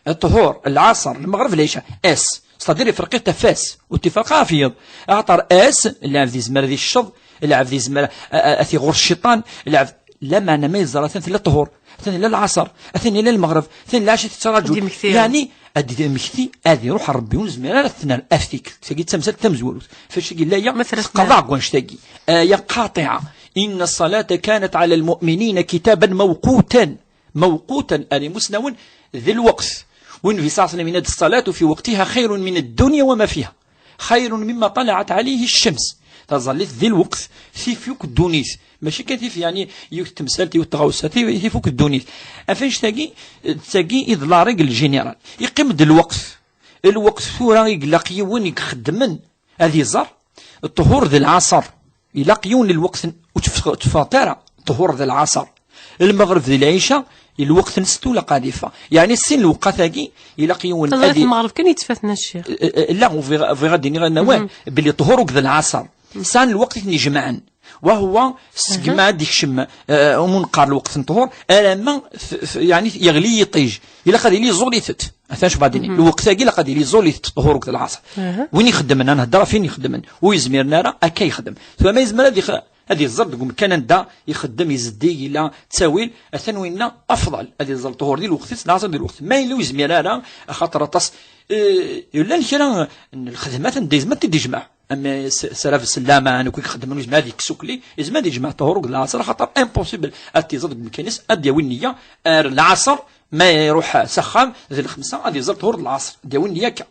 Ṭṭhur, lɛaṣer, lmeɣreb, lɛica, ass. C'est-à-dire iferq-it ɣef wass, ur t-iferq ara ɣef yiḍ. Axaṭer ass, lɛebd yezmer ad icceḍ, lɛebd yezmer a, a, ad t-iɣur cciṭan, lɛebd, lameɛna ma yeẓra atan tella ṭṭhur, atan yella lɛaṣer, atan yella lmeɣreb, atan yella lɛica tettṛaǧu. Ad d-yemmekti. Yeɛni, ad d-yemmekti, ad iruḥ ɣer Ṛebbi, ur nezmir ara ad t-nerr ɣef tikkelt. Tagi d tamsalt tamezwarut. Ɣef wacagi illa ya Ma tras tqaḍeɛ deg wannect-agi. Aya qaṭiɛa. Inna ṣṣalata kanat ɛala lmu'minina kitaban mawqutan. Mawqutan, ar imusnawen, d lweqt. Win bi ṣṣaṣ yenna-d: "Ṣṣalatu fi waqtiha xayrun min ad-dunya wa ma fiha. Xayrun mimma ṭalaɛat ɛalayhi ccems." Taẓallit di lweqt, tif yakk ddunit. Mačči kan tif, yeɛni, yiwet temsalt, yiwet tɣawsa, tif, tif yakk ddunit. Ɣef wannect-agi, d tagi i d la règle générale. Yeqqim-d lweqt. Lweqt tura i ilaq yiwen i ixeddmen ad iẓer ṭṭhur d lɛaṣer. Ilaq yiwen n lweqt n-, ur tef-, ur teffɣeḍ ara, ṭṭhur d lɛaṣer. Lmeɣreb d lɛica, lweqt-nsen ula qadifa. Yeɛni sin lewqat-agi, ilaq yiwen Taẓallit ad i-, n lmeɣreb kan yettfaten a ccix. Eh, eh, la, bɣiɣ, bɣiɣ ad d-iniɣ annawan, belli ṭṭhur akked lɛaṣer sɛan lweqt i ten-ijemɛen. Wa huwa, segma ad d-ikcem, eh, umunqar lweqt n ṭṭhur, alamma t-, t-, yeɛni yeɣli yiṭij. Ilaq ad yili yeẓẓul-itent. Atan cbaḍ ini. Lweqt-agi ilaq ad yili yeẓẓul-itent ṭṭhur akked lɛaṣer. Win ixeddmen, ad nhedder ɣef win ixeddmen. Ur yezmiren ara, akka yexdem. Tura ma yezmer ad ix-, ad iẓer deg umkan anda ixeddem, izeddig, ila ttawil, atan winna afḍal. Ad iẓer ṭṭhur di lweqt-is, lɛaṣer di lweqt. Ma yella ur yezmir ara, axaṭer aṭas, eh, llan kra n lxedmat anda yezmer ad t-id-ijmeɛ. Am s-, srab ssellama, nekk i ixeddmen, ur yezmir ad yekkes ukli, yezmer ad yejmeɛ ṭṭhur akked lɛaṣer, axaṭer impossible ad t-iẓer deg umkan-is, ad d-yawi nniya ar lɛaṣer, ma iruḥ s axxam d lxemsa, ad iẓer ṭṭhur d lɛaṣer, ad d-yawi nniya akka.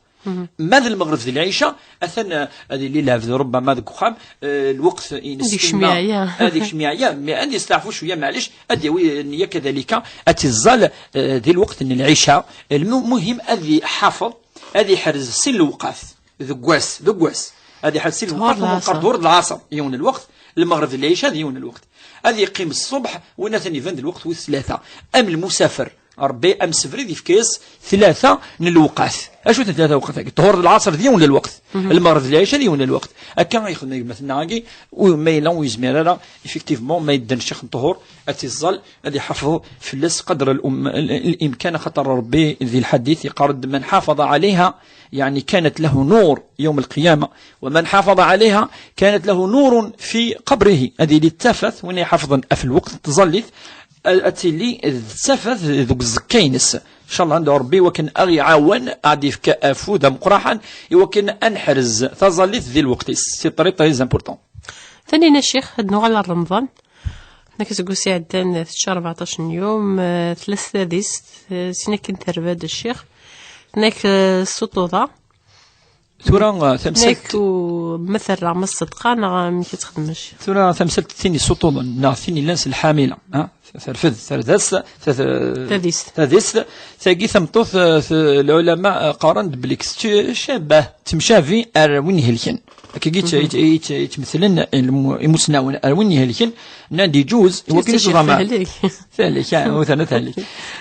Ma d lmeɣreb d lɛica, atan, eh, ad yili lɛebd ṛubbama deg uxxam, eh, lweqt-ines Ad yekcem imma yeɛya. Ad yekcem yeɛya, mais ad yesteɛfu cwiya, maɛlic, ad yawi nniya kadalika, ad t-iẓẓal, eh, di lweqt n lɛica. Lmu-, muhim ad iḥafeḍ, ad iḥrez sin lewqat deg wass, deg wass. Ad iḥrez sin lewqat, Ṭṭhur d lɛaṣer. Ṭṭhur d lɛaṣer, yiwen lweqt, lmeɣreb d lɛica d yiwen lweqt. Ad yeqqim ṣṣbeḥ, win atan iban d lweqt wis tlata. Am lmusafir, Ṛebbi amsefrid yefka-yas tlata n lewqat. Acu-ten tlata lewqat-agi? Ṭṭhur d lɛaṣer d yiwen n lweqt. Lmeɣreb d lɛica d yiwen n lweqt. Akka i xedmen gma-tneɣ-agi, u ma yella ur yezmir ara, effectivement, ma yedden ccix n ṭṭhur, ad t-iẓẓal, ad iḥafeḍ fell-as qadr al-, al-, al-imkan, axaṭer Ṛebbi di lḥadit yeqqar-d: "Man ḥafaḍa ɛalayha, yeɛni kanat lahu nur yawm al-qiyama, wa man ḥafaḍa ɛalayha kanat lahu nurun fi qabrihi." Ad yili d tafat, win iḥafḍen ɣef lweqt n tẓallit, a-, ad tili d tafat deg uẓekka-ines. Ncallah, ad nedɛu Ṛebbi wakken ad ɣ-iɛawen, ad d-ifk afud ameqqraḥan, i wakken ad neḥrez taẓallit di lweqt-is. C'est très, très important. Taninna ccix, ad nuɣal ar Remḍan. Nekk seg ussi iɛeddan tečča rbeɛṭac n yum, eh, tella s tadist, eh, sin akken terba-d ccix. Nekk, eh, s uṭuḍa. Tura, eh, tamsalt. Nekk u ma terra ma ṣṣedqa neɣ amek i txedmec? Tura tamsalt tin yessuṭuḍen neɣ tin yellan s lḥamila, ha? Terfed, tardast, ta-, ta-, tadist. Tadist. Tagi tameṭṭut, eh, t-, lɛulama, eh, qqaren-d belli kečč cabah, temcabi ar win ihelken. Akkagi i tt-, i tt-, i tt-, i ttmetlen ilmu-, imusnawen ar win ihelken, nnan-d iǧuz, i wakken i tuḍama. Tehlek. Tehlek, ah, ur terna tehlek.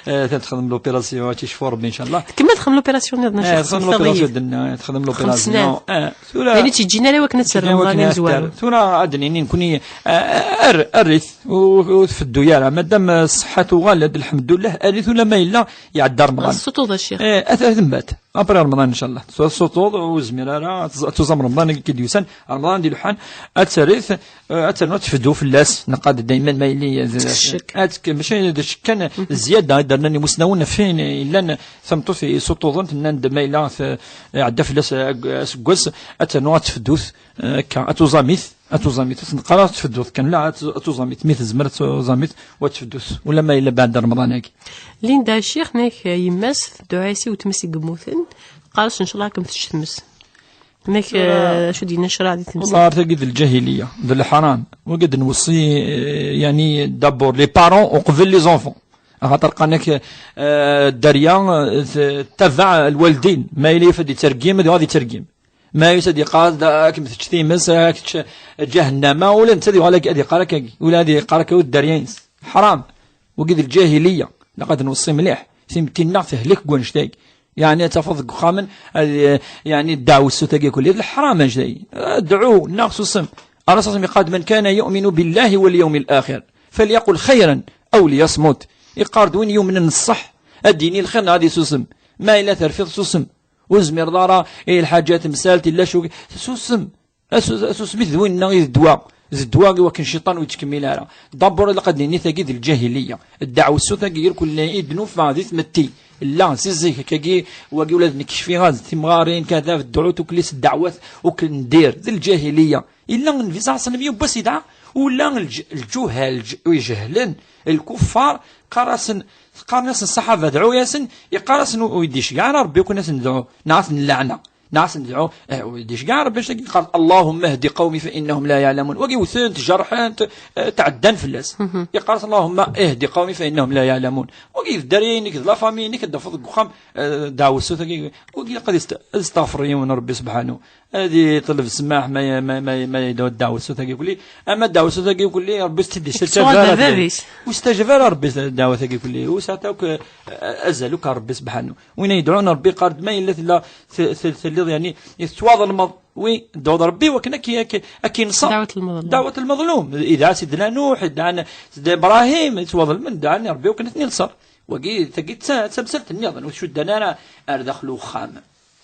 Eh, ta texdem l'opération, ad tt-icfu Rebbi, inchallah. Tkemmel texdem l'opération nniḍen, eh, texdem l'opération, eh, texdem l'opération. Xems snin. Eh, tura, yani tt-ǧǧin ara i wakken ad terr Remḍan imezwaru. Tura ad d-nini nekni, eh, eh, err-, err-it, ur, ur tfeddu ara. Madam, eh, ṣṣeḥḥa tuɣal-d, lḥemdullah, err-it ulamma yella iɛedda Remḍan. Tessuṭṭuḍ a ccix. Eh, ad, ad tembat. Après Remḍan, inchallah. Tessuṭṭuḍ, ur zmir ara, ad tẓ-, ad tuẓam Remḍan-agi d-yusan. Remḍan d-iluḥan, ad terr-it, eh, ad ternu ad tfeddu fell-as. Neqqar-d dayman ma yili d, ad tk-, mačči d ccek kan, zzyada i d-rnan imusnawen ɣef wayen yellan tameṭṭut yessuṭṭuḍen, nnan-d ma yella t-, iɛedda fell-as ag-, aseggas, ad ternu ad tfeddut, eh, akka, ad tuẓam-it, ad tuẓam-it. Ur s-neqqar ad tfedduḍ kan, la, ad tu-, ad tuẓam-it. Mi tezmer ad tuẓam-it, u ad tfeddut. Ulamma yella beɛda Remḍan-agi. Linda, a ccix, nek yemma-s tedduɛi-as i wetma-s i yemmuten, teqqar-as, ncallah ad kem-tečč tmes. Nek, eh, acu d-yenna ccṛeɛ di temsalt? Wallah, ar tagi d lǧahiliya, d leḥram. Wagi d-nweṣṣi, eh, yani, d'abord les parents uqbel les enfants. Axaṭer qqaren-ak, eh, dderya, eh, t-, tabaɛ lwaldin. Ma yella yif ad yettergim, ad yuɣal ad yettergim. Ma yus ad yeqqar da, ad kem-tečč times, ad k-tečč ǧahennama, ula netta ad yuɣal ad, ad yeqqar akkagi, ula ad yeqqar akka i dderya-ines. Ḥram. Wagi d lǧahiliya. Ilaq ad nweṣṣi mliḥ. Timetti-nneɣ tehlek deg wannect-agi. Yani ad tafeḍ deg uxxamen, ad, yani ddeɛwessu-tagi kulli, d leḥram annect-agi. Dɛu, neɣ susem. Ṛṛasul yeqqar-d, من كان يؤمن بالله واليوم الآخر فليقل خيرا أو ليصمت. Yeqqar-d win yumnen ṣṣeḥ, ad d-yini lxir neɣ ad isusem. Ma yella terfiḍ, susem. Ur zmireḍ ara, i lḥaǧa temsalt, illa cuk, susem. Asu-, asusem-it d winna i d ddwa. D ddwa i wakken cciṭan ur yettkemmil ara. D'abord, ilaq ad nini tagi d lǧahiliya. Ddeɛwessu-tagi irkelli i d-nufa di tmetti. Illa, si zik, akkagi, wagi ula d nekk cfiɣ-as timɣarin, kada, dduɛut, ukli s ddeɛwat, ukli ndir. D lǧahiliya. Illa Nnbi صلى الله عليه وسلم yewwas idɛa, ula lǧ-, lǧuhal, lǧ-, ijehlen, lkuffar, qqar-asen, qqaren-asen ṣṣaḥaba, dɛu-yasen, iqqar-asen ur, ur d-iceggeɛ ara Rebbi ukan ad sen-dɛu, neɣ ad ten-nleɛna. Neɣ ad sen-dɛu, eh, ur d-iceggeɛ Rebbi, acu-agi yeqqar, اللهم اهد قومي فإنهم لا يعلمون. Wagi wten-t, jerḥen-t, eh, tɛeddan fell-as. Yeqqar-as, اللهم اهد قومي فإنهم لا يعلمون. Wagi d dderya-inek, d la famille-inek, ad d-tafeḍ deg uxxam, eh, ddeɛwessu-tagi. Wagi ilaq ad ist-, ad isteɣfer yiwen Rebbi subḥanu. Ad iṭleb ssmaḥ ma, ma, ma, ma yedɛu ddeɛwessu-tagi kulli. Ama ddeɛwessu-tagi kulli, Rebbi ur s-tt-id-istaǧab ara. Ur istaǧab ara Rebbi ddeɛwat-agi kulli. Ur sɛant akk, eh, azal akk ar Rebbi subḥanu. Win ay yedɛun Rebbi, yeqqar-d ma yella tella t-, t-, telliḍ, yani, tettwaḍelmeḍ. Wi, dɛu d Rebbi wakken ad k-, ad k-, ad k-inṣer. Dɛwat lmeḍlum. Dɛwat lmeḍlum. Idɛa Sidna Nuḥ, idɛa Sidna Ibrahim, ttwaḍelmen, dɛan Rebbi wakken ad ten-inṣer. Wagi, tagi d ta-, d tamsalt nniḍen, ur tcuddan ara ar daxel uxxam.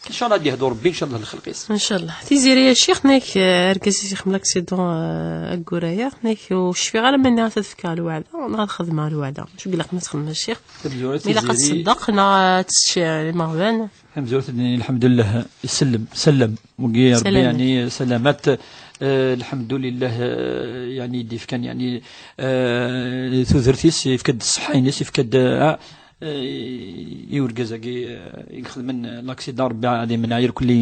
Incallah ad yehdu Rebbi, incallah, lxelq-is. Incallah. Tiziri, a ccix, nek, eh, argaz-is ixdem l'accident, eh, ayyur-aya, nek, ur cfiɣ ara ma nniɣ ad t-fkeɣ lweɛda, neɣ ad xedmeɣ lweɛda. Acu ilaq ma txedmeḍ, a ccix? Ma ilaq ad tṣeddeq, neɣ ad tečč, eh, imeɣban? Tamezwarut ad d-nini, lḥemdullah, isellem, sellem. Wagi Rebbi, salamat. Yani, salamat, eh, lḥemdulillah, eh, yani, i d-ifkan, yani, eh, tudert-is, ifka-d ṣṣeḥḥa-ines, ifka-d, eh, eh, i urgaz-agi, eh, i ixedmen, eh, l'accident, Rebbi ad imneɛ irkelli,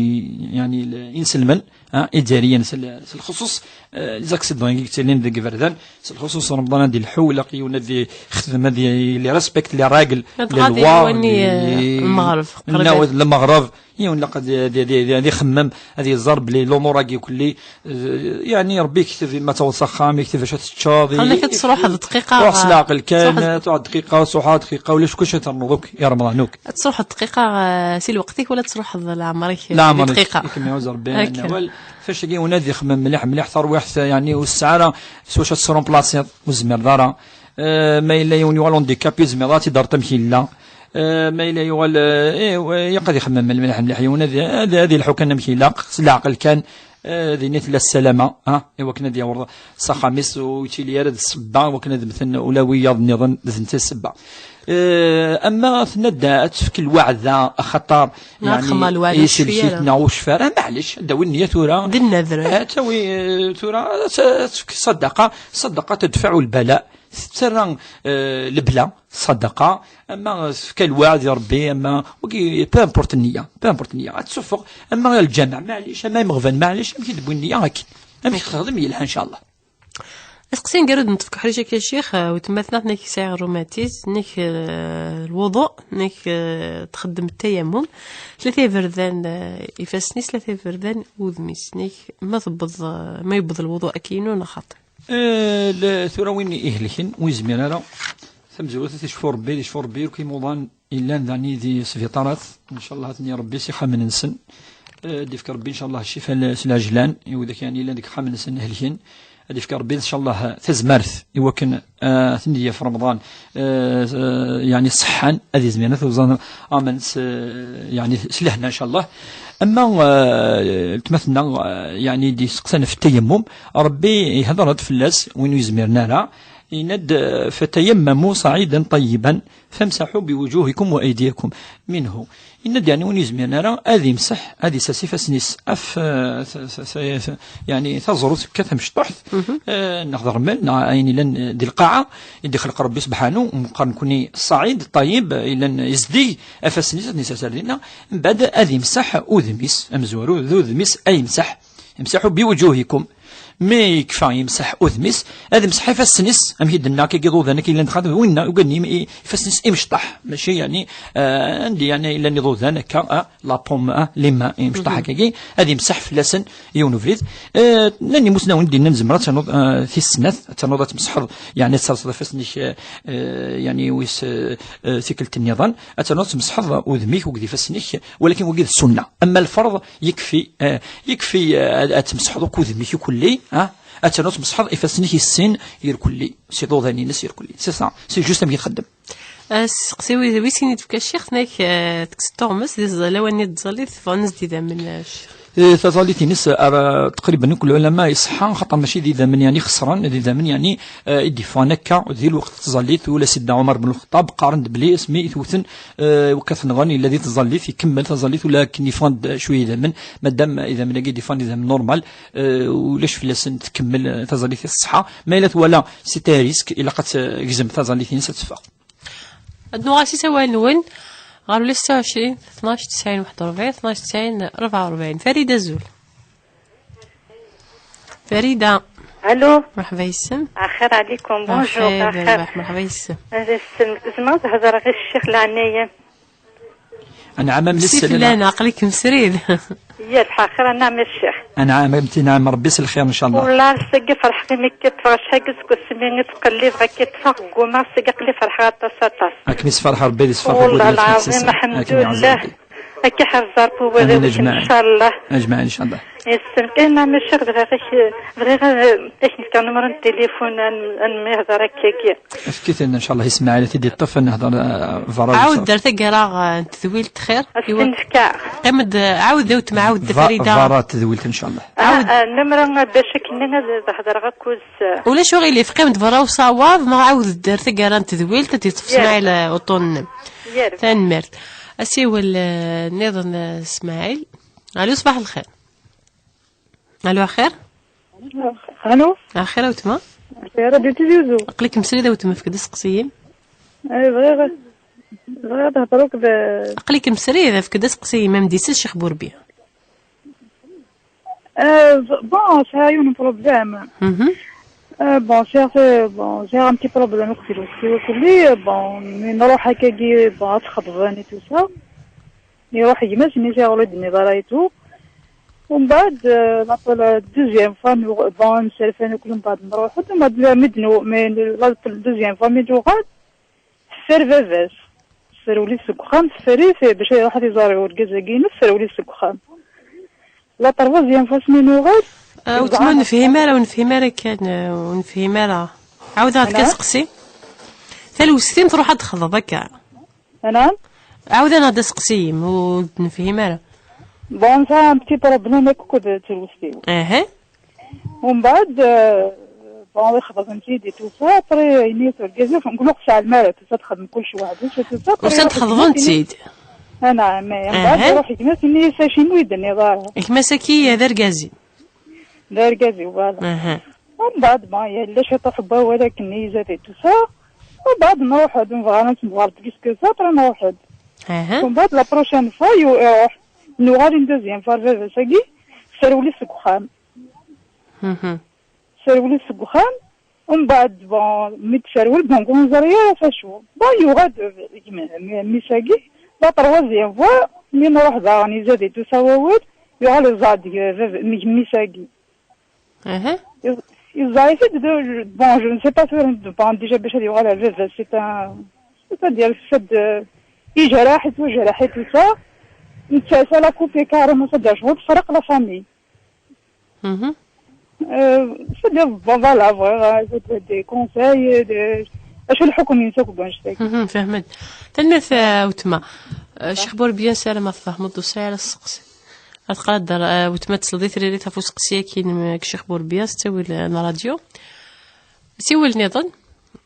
yani, l-, inselmen, ah, izzayriyen s l-, s lxuṣuṣ, eh, les accidents i yettilin deg iberdan, s lxuṣuṣ Remḍan ad ilḥu, ilaq yiwen ad ixdem, ad i-, les respecte les règles, les lois, les, eh, lmeɣreb, qrib ad lmeɣreb, yiwen ilaq ad, ad, ad, ad, ad ixemmem, ad yeẓẓar belli lumuṛ-agi kulli, eh, yani, Rebbi yekteb ma taweḍ s axxam, yekteb acu ad teččeḍ, i-, qal-ak ad truḥeḍ dqiqa, ruḥ s leɛqel kan, truḥeḍ dqiqa, truḥeḍ dqiqa, ulac kullec ad ternuḍ akk i Remḍan akk. Ad truḥeḍ dqiqa, eh, si lweqt-ik, wala ad truḥeḍ leɛmer-ik, eh, leɛmer-ik, dqiqa. Ikem iɛuz Rebbi, akka. Awal, fac-agi win ad ixemmem mliḥ, mliḥ tarwiḥt, yani, ur tesɛi ara s wacu ad tesrumplasiḍ, ur tezmireḍ ara. Eh, ma yella yiwen yuɣal handicapé, tzemreḍ ad t-id-terreḍ amek yella. Eh, ma yella yuɣal, eh, eh, ilaq ad ixemmem mliḥ, mliḥ, yiwen ad, ad, ad ilḥu kan amek ilaq, s leɛqel kan, eh, dinna tella ssalama, ah, i wakken ad yaweḍ s axxam-is, ur yettili ara d ssebba, i wakken ad mmten ula wiyaḍ nniḍen, d netta ssebba. Eh, ama tenna-d ad tefk lweɛda, axaṭer, neɣ ad yani, txemmeḍ lweɛda, i ur tecfi tselkit ara, neɣ ur tecfi ara, maɛlic, ad d-tawi nniya tura. D nnader. Eh, ad tawi, eh, tura, ad t-, ad tefk ṣṣadaqa, ṣṣadaqa tedfeɛ lbala. Tettarra, eh, lebla, ṣṣadaqa, ama tefka lweɛd i Rebbi, ama, wagi, peu importe nniya, peu importe nniya. Ad tsuffeɣ, ama ɣer lǧameɛ, maɛlic, ama imeɣban, maɛlic, amek i d-wwin nniya akken. Amek txedem yelha, incallah. Aseqsi aneggaru d-neṭṭef deg uḥric-agi, a Ccix, eh, weltma-tneɣ tenna-k tesɛa rrumatis, tenna-k, eh, lwuḍu, tenna-k, eh, txeddem ttayammum, tlata iberdan, eh, ifassen-is, tlata iberdan udem-is, tenna-k ma tewweḍ, eh, ma yewweḍ lwuḍu akkin neɣ xaṭi? Eh, la, tura win ihelken, ur yezmir ara. Tamezwarut, ad t-yecfu Rebbi, ad yecfu Rebbi, ur k-imuḍan yellan daɣen di sbiṭarat, ncallah ad ten-yerr Rebbi s ixxamen-nsen. Eh, ad d-yefk Rebbi, ncallah, ccifa l-, s lɛejlan, i widak, yeɛni, yellan deg ixxamen-nsen helken. Ad d-yefk Rebbi, ncallah, tazmert i wakken, eh, ad ten-yaf Remḍan, eh, eh, yeɛni, ṣeḥḥan, ad izmiren ad t-uẓan aman s, eh, yeɛni, s lehna, ncallah. Ama, eh, weltma-tneɣ, eh, yeɛni, d-yesteqsan ɣef ttayammum, Rebbi ihder-d fell-as, win ur yezmiren ara, yenna-d, eh, فتيمموا صعيدا طيبا فامسحوا بوجوهكم وأيديكم منه. Yenna-d, yeɛni, win yezmiren ara ad imseḥ, ad isers ifassen-is ɣef, eh, t-, t-, t-, t-, yeɛni, taẓrut akka tamecṭuḥt, eh, neɣ d rrmel, neɣ ayen yellan, eh, di lqaɛa i d-ixleq Rebbi sebḥanu, meqqar nekni ṣṣaɛid ṭṭayib, eh, yellan yezdeg, ifassen-is ad ten-isers ar dinna, mbeɛd ad imseḥ udem-is, amezwaru d udem-is ay imseḥ. امسحوا بوجوهكم. Mi yekfa yemseḥ udem-is, ad imseḥ ifassen-is, amek i d-nenna akka, iḍudan akka yellan dexxan, d winna, ugaden im-, i-, ifassen-is imecṭaḥ, mačči, yeɛni, eh, anda, yeɛni, yellan iḍudan akka, ah, la paume, ah, les mains, imecṭaḥ akkagi, ad imseḥ fell-asen yiwen ubrid. Eh, llan imusnawen d-yennan zemreḍ ad ternuḍ, eh, tis snat, ad ternuḍ ad tmesḥeḍ, yeɛni ad terseḍ ifassen-ik, eh, eh, yeɛni wis, eh, eh, tikkelt nniḍen, ad ternuḍ ad tmesḥeḍ udem-ik akked ifassen-ik, walakin wagi d ssunna. Ama lferḍ, yekfi, eh, yekfi, eh, ad, ad tmesḥeḍ akk udem-ik ikelli, ah, ad ternuḍ tmesḥeḍ ifassen-ik i sin irkelli, s iḍudan-ines irkelli. C'est ça, c'est juste amek i txeddem. Aseqsi wi-, wis sin i d-tefka ccix, tenna-k, eh, tekkes tuɣmest, di tẓ-, lawan-nni n tẓallit, ffɣen-as-d idammen, eh, ccix. Eh, taẓallit-ines, ara, taqriban akk lɛulama iṣeḥḥa, xaṭer mačči d idammen, yeɛni, xeṣren, d idammen, yeɛni, eh, i d-yeffɣen akka, di lweqt n tẓallit, ula Sidna Ɛumar ben Lxeṭṭab, qqaren-d belli asmi i t-wten, eh, wakka t-nɣan, yella di tẓallit, ikemmel taẓallit, ula akken yeffɣen-d cwiya idammen, madam idammen-agi d-yeffɣen d idammen normal, eh, ulac fell-asen, tkemmel, eh, taẓallit-is ṣṣeḥḥa. Ma yella twala c'est un risque, ilaq ad tegzem taẓallit-ines ad teffeɣ. Ad nuɣal s usawal-nwen ɣer ula ستة وعشرين اثناش تسعين واحد وأربعين, اثناش تسعين أربعة وأربعين. Farida, azul. Farida. Allô. Merḥba yes-m. Axir ɛlikum, bonjour, axir, axir. Merḥba yes-m. Zemreɣ ad hedreɣ i ccix leɛnaya-m? Anɛam, am nesselna. Siflan, aql-ikem srid. Yya, lḥaxir, anɛam a ccix. Anɛam, am tinɛam Rebbi s lxir, ncallah. Wellah, ass-agi ferḥeɣ imi k-ṭṭfeɣ, acḥal seg wasmi i ttqellibeɣ ad k-ṭṭfeɣ, ggumaɣ, ass-agi aql-i ferḥeɣ aṭas, aṭas. Ad kem-isferḥ Rebbi, ad isferḥ wellah lɛaḍim, aḥemdullah. Ad k-iḥrez Rebbi warraw-ik, ncallah. Ajmaɛin, ncallah. Yes-m. Eh, ma, ma ccix, bɣiɣ ad k-, bɣiɣ ad, ad k-nefk numru n tilifun, ad n-, ad nemyehḍer akkagi. Efk-iten, ncallah, i Smaɛil, ad t-id-iṭṭef, ad nehḍer, eh, berra. Ɛawed-d ar taggara, eh, n tedwilt, xir. Ad s-ten-fkeɣ. Qqim-d, eh, ɛawed, a wetma, ɛawed-d, Farida. Berra n tedwilt, ncallah. Ah, numru, eh, bac akken ad, ad hedreɣ akked s- Ulac uɣilif, qqim-d berra usawaḍ, neɣ ɛawed-d ar taggara n tedwilt, ad d-iṭṭef Smaɛil, eh, uṭṭun-nnem. Tanemmirt. Asiwel, eh, nniḍen, eh, Smaɛil. Alo, ṣbaḥ lxir. Alo, axir? Alo? Axir, a wetma? Axir, a Tizi Uzzu. Aql-ikem srid, a wetma, efk-d aseqsi-im. Eh, bɣiɣ, bɣiɣ ad hedreɣ akked, eh, aql-ikem srid, efk-d aseqsi-im, am d-isel Ccix Burbi. Eh, bon, sɛiɣ yiwen n problème. Mhm. Eh, bon, sɛiɣ, eh, bon, sɛiɣ un petit problème akked tewwurt-iw, bon, mi nruḥ akkagi, bon, ad xeḍben et tout ça. Iruḥ gma-s, mi sɛiɣ ur d-nniḍ ara et tout. Umbeɛd, eh, la, la deuxième fois, mi, bon, nserfan akk, umbeɛd nruḥ-d, umbeɛd la, mi d-nu-, mi, la, la deuxième fois, mi d-uɣal, teffer baba-s. Teffer ul-is seg uxxam, teffer-it, eh, bac ad iruḥ ad iẓer urgaz-agi-ines, teffer ul-is seg uxxam. La troisième fois, mi nuɣal, ah, ur nefhim ara, ur nefhim ara kan, eh, ur nefhim ara. Ɛawdeɣ-d kan seqsi. Talwest-im truḥ ad texḍeḍ akka. Anɛam? Ɛawed-aneɣ-d aseqsi-im, ur d-nefhim ara. Bon, ça, un petit problème akked tewwurt-iw. Aha. Umbeɛd, euh, bon, xeḍben-tt-id et tout ça, après, yenna-yi urgaz-iw, nqul ur ɣ-tseɛlem ara, tout ça, txeddem kullec weḥd-s et tout ça, après, usan-d xeḍben-tt-id. Anɛam, eh, umbeɛd iruḥ gma-s, yenna-yi acimi ur yi-d-tenniḍ ara. Gma-s-agi d argaz-im. D argaz-iw, voilà. Aha. Umbeɛd, bon, yella ciṭuḥ n wawal akken i izad et tout ça. Umbeɛd nruḥ-d, nebɣa ad nsemɣer plus que ça, après nruḥ-d. Aha. Umbeɛd, la prochaine fois, yu-, iruḥ. Nuɣal une deuxième fois, baba-s-agi, serwel-it seg uxxam. Mhm. Serwel-it seg uxxam. Umbeɛd, bon, mi d-terwel, donc, ur neẓri ara s acu. Bon, yuɣal-d, euh, mmi-s-agi, la troisième fois, mi nruḥ daɣen, izad-d usawawen, yuɣal iẓẓa-d, euh, bab-, mmi-s-agi. Aha. Iẓ-, iẓẓa-it-id, de, bon, je ne sais pas, bon, déjà, bac ad yuɣal ar baba-s, c'est un, c'est-à-dire, c'est de, yejreḥ-it, yejreḥ-it, tout ça. Netta, ça l'a coupé carrément, c'est-à-dire, je veux فرق la famille. Mhm. Euh, c'est-à-dire, bon, voilà, voilà, des, des conseils, des, acu lḥukm-ines akk, bon, je sais. Mhm, fehmet. Tanemmirt, eh, a weltma. Eh, Ccix Burbiya, ssarameɣ tfehmeḍ ur sɛiɣ ara sseqsi. Ad teqrad, eh, weltma tesleḍ i tririt ɣef useqsi-agi n, eh, Ccix Burbiya, s ttawil, eh, n ṛṛadyu. Siwel nniḍen.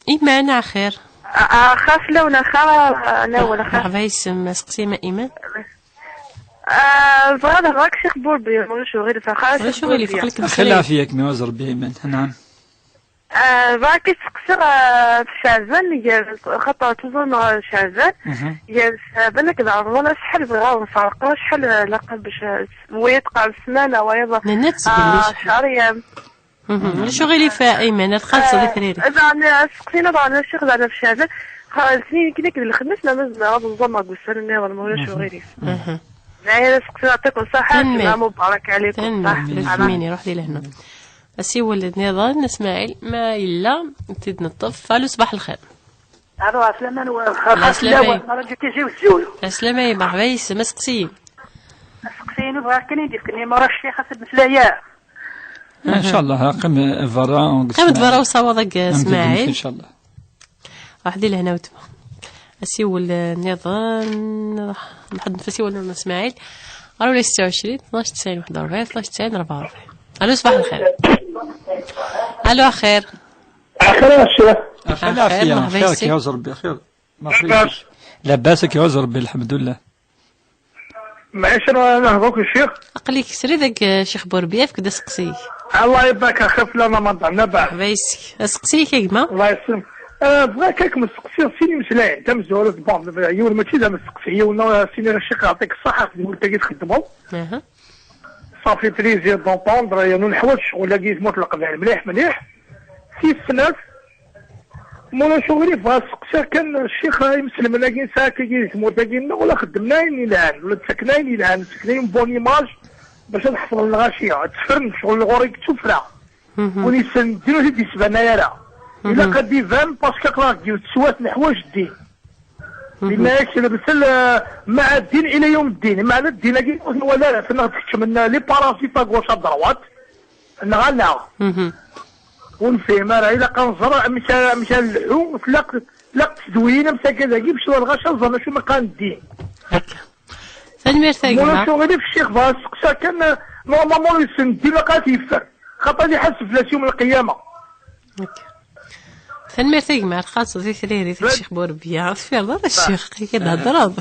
Iman, axir. Axir fell-awen, axir, eh, nawel, axir. Merḥba yes-m, aseqsi ma Iman. Ah, bɣiɣ ad hḍeṛ akked Ccix Burbiya, ma ulac uɣilif, axir. Ulac uɣilif, aql-ikem Axi lɛafya-k, mi ur ẓerbi Iman. Anɛam. Ah, bɣiɣ ad k-id-seqsiɣ, ah, ɣef Ceɛban, gar, xaṭer tuẓam ɣer Ceɛban, mhm, gar Ceɛban akked Remḍan, acḥal bɣiɣ ad nferq, acḥal, ah, ilaq bac, ah, wayeḍ qbel ssmana, wayeḍ, nenna-tt deg ah, ccehṛ yam. Mhm. Ulac uɣilif, a Iman, ad txellṣeḍ i triri. Ah, daɣen, aseqsi-inu daɣen, a Ccix, daɣen ɣef Ceɛban, xaṭer d letniyen kan akked lexmis, neɣ ma zemreɣ ad nẓameɣ deg ussan nniḍen, ma ulac uɣilif. Mhm. Dayen, aseqsi, yeɛṭikum ṣṣeḥḥa, tanemmirt. Sslam mubarak ɛlikum. Tanemmirt, ṣṣeḥḥa. Ulac mini, ruḥ di lehna. Asiwel nniḍen, Smaɛil, ma yella, ad t-id-neṭṭef. Alo, ṣbaḥ lxir. Alo, ɛeslama-nwen. Ɛeslama. Ɛeslama-nwen, Radio Tizi Uzzu. Ɛeslama, merḥba yes-m, aseqsi-im. Aseqsi-inu bɣiɣ kan ad d-yefk numéro Ccix ad t-id-meslayeɣ. Inchallah, qqim berra. Qqim-d berra usawaḍ-agi, Smaɛil. Inchallah. Ruḥ di lehna weltma. Asiwel, eh, nniḍen, ruḥ, nḥedded asiwel n Smaɛil. Ɣer ula ستة وعشرين، اثناش تسعين واحد وأربعين، اثناش تسعين أربعة وأربعين. Alo, ṣbaḥ lxir. Alo, axir. Axir a Ccix. Axir, axir, lɛafya, merḥba xir, yes-k. Ad k-iɛuzz Rebbi, xir. Merḥba yes-k. Labas, ad k-iɛuzz Rebbi, lḥemdullah. Maɛic, ad nehḍer akked Ccix. Aql-ik srid, a Ccix Burbiya, efk-d aseqsi-ik. Allah ibarak, axir fell-aneɣ, ma nehḍer, neɣ? Merḥba yes-k. Aseqsi-ik, a gma? Allah yesselmek. Ah, bɣiɣ kan ad kem-sseqsiɣ sin imeslayen. Tamezwarut, bon, yiwen mačči d ameseqsi, yiwen, ah, sin, a Ccix, yeɛṭik ṣṣeḥḥa ɣef ddunit-agi txeddmeḍ. Aha. Ça fait plaisir d'entendre, yernu neḥwaǧ ccɣel-agi di tmurt n Leqbayel mliḥ, mliḥ. Tis snat, ma ulac uɣilif, bɣiɣ ad seqsiɣ kan, Ccix, imselmen-agi nesɛa akkagi di tmurt-agi-nneɣ, ula xeddmen ayen yelhan, ula ttaken ayen yelhan, ttaken une bonne image bac ad ḥefḍen lɣaci, ad ttefren ccɣel ɣur-i yettufra. Mhm. Win yessnen ddin ur t-id-yesbanay ara. Mhm. Ilaq ad d-iban, parce que aql-aɣ deg yiwet teswiɛt neḥwaǧ ddin. Mhm. Yenna-yak lebtel, eh, maɛa ddin ila yawm ddin. Meɛna ddin-agi ur t-nwala ara, tenɣ tkeččmen, eh, les parasites à gauche à droite. Neɣ ala. Mhm. Ur nefhim ara, ilaq ad nẓer amek ara, amek ara nleḥḥu, tlaq, tlaq tedwiyin am tagad-agi, bac lɣaci ad ẓren acu mi qqaren ddin. Akka. Tanemmirt a gma. Ma ulac uɣilif, Ccix, bɣiɣ ad seqsiɣ kan, eh, normalement ur yessen ddin, ilaq ad t-yeffer. Xaṭer ad iḥaseb fell-as yawm lqiyama. Akka. Tanemmirt a gma, txaṣṣeḍ di tririt a Ccix Burbiya. Ur teffireḍ ara a Ccix, akka i d-theddreḍ.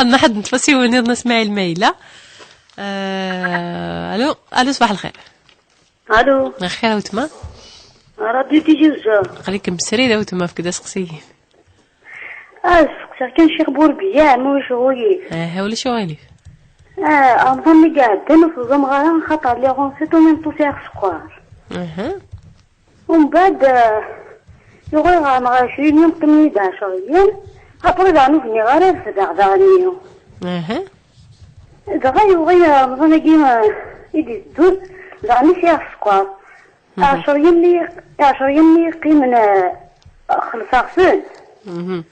Ad nḥedded asiwel nniḍen a Smaɛil ma yella. Eh, alo, alo, ṣbaḥ lxir. Alo. Axir a weltma. Radio Tizi Uzzu. Aql-ikem srid a weltma, efk-d aseqsi-im. Ah, steqsiɣ kan Ccix Burbiya, ma ulac uɣilif. Aha, ulac uɣilif. Ah, Remḍan mi iɛeddan ur teẓẓameɣ ara, xaṭer lliɣ enceinte u même temps sɛiɣ sskeṛ. Aha. Umbeɛd, ah, yuɣal ɣer ɛecrin yum, qqimen-iyi-d ɛecra yyam, après daɣen ur bniɣ ara refdeɣ daɣen-nni. Aha. Dɣa yuɣal Remḍan-agi, ah, i d-iteddun, daɣen i sɛiɣ sskeṛ. Mhm. Ɛecra yyam mi, ɛecra yyam mi yeqqimen, ah, xellṣeɣ-ten. Mhm.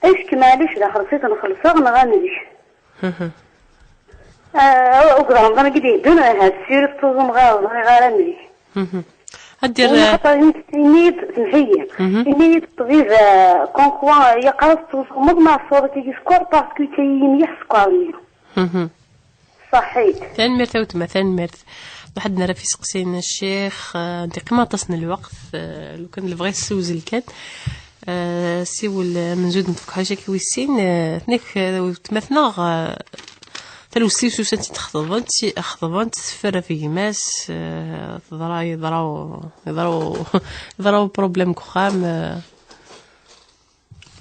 Est-ce que maɛlic d axelṣ i ten-xellṣeɣ neɣ amek? Mhm. Ah, ukḍeɣ Remḍan-agi d-iheddun, ahat sirif tuẓum ɣer ẓriɣ ara amek. Mhm. Ad dir, win ah, xaṭer ini-, ini-yi-d, semḥ-iyi. Mhm. Ini-yi-d ṭṭbib, ah, comme quoi, yeqqar-as tuẓumeḍ ma ɛeṣṣuḍ-ik sskeṛ, parce que yekka-yi mliḥ sskeṛ-nni. Mhm. Ṣaḥit. Tanemmirt a weltma, tanemmirt. Waḥed nara fi seqsin Ccix, ah, d-iqqim aṭas n lweqt, ah, lukan lebɣi yessewzel kan. Ah, siwel, ah, menzud n tfekḥuc-agi wis sin, ah, tnek, ah, weltma-tneɣ, ah, talwest-is usan-tt-id xeḍbent, xeḍbent, teffer ɣef gma-s, ah, teḍra, yeḍra, yeḍra, yeḍra uproblem deg uxxam, ah.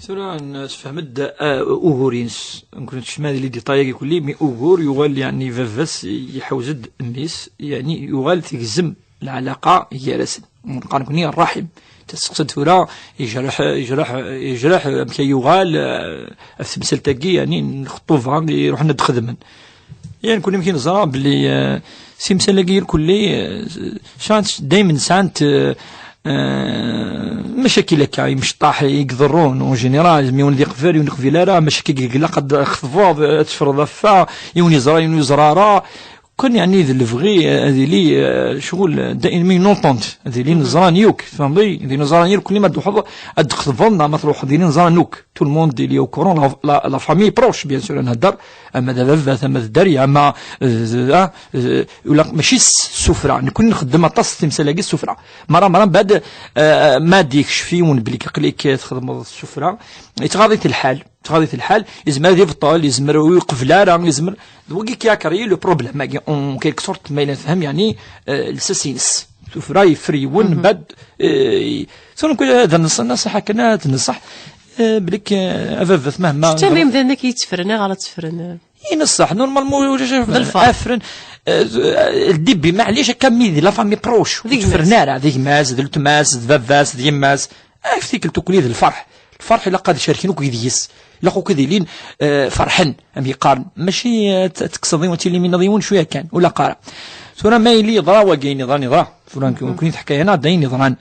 Tura nesfehmed, ah, ugur-ines. Nekni nekcem di les détails-agi kulli, mi ugur yuɣal, yeɛni, baba-s yeḥwez-d mmi-s, yeɛni yuɣal tegzem lɛalaqa gar-asen. Neqqar nekkni ṛṛaḥim. Testeqsa-d tura, yejreḥ, yejreḥ, yejreḥ, amek ay yuɣal, eh, ɣef temsalt-agi, yani, n lxeṭṭuba i ruḥen ad d-xedmen. Yan, nekkni amek i neẓra belli, eh, timsal-agi irkelli, eh, sɛant, daymen sɛant, eh, eh, macakil akka, imecṭaḥ i iḍerrun, en général, mi wen d-iqbel, ur iqbil ara, macakil i ilaq ad txeḍbeḍ, ad teffreḍ affa, yiwen yeẓra, yiwen ur yeẓra ara. Kan, yani, d lebɣi, eh, ad ili, eh, ccɣel, daymen une entente, ad ili neẓran yakk, tfehmeḍ? Ad ili neẓran yakk, kulli ma d-truḥeḍ ad d-txeḍbeḍ, neɣ ma truḥeḍ, ad ili neẓran yakk. Tout le monde ili au courant, la, la, la famille proche, bien sûr, ad nhedder, ama d ababat, ama d dderya, ama, eh, ah, eh, ula, mačči s ssufra. Nekkni nxeddem aṭas timsal-agi s ssufra. Mara, mara, mbeɛd, eh, ma d-ikcef yiwen belli aql-ik txedmeḍ s ssufra, yettɣaḍ-it lḥal. Tɣaḍ-it lḥal, yezmer ad ibṭel, yezmer ur yeqbel ara, yezmer, d wagi qui a créé le problème-agi, en quelque sorte, ma yella tefhem, yani, eh, lsas-ines. Tura yeffer yiwen, mbeɛd, eh, tura nekkni ad nṣeḥ, nṣeḥ akken ad nṣeḥ, eh, belli k-, eh, ababat mahma. Kečč am imdanen-agi yetteffren, ayɣer ad teffren? I neṣṣeḥ, normalement, ulac d lferḥ. Afren, eh, le début, maɛlic, akka mi d la famille proche, ur tteffren ara, d gma-s, d weltma-s, d baba-s, d yemma-s. Af tikkelt ukli d lferḥ. Lferḥ ilaq ad cerken akk deg-s. Ilaq akk ad ilin, eh, ferḥen, am yeqqaren. Mačči, eh, ad t-, ad tekkseḍ yiwen, ad tilim inaḍ yiwen, cwiya kan. Ur ilaq ara. Tura ma yili yeḍra wagi, yeḍra, yeḍra. Tura nekkni teḥka-yaneɣ-d ayen yeḍran.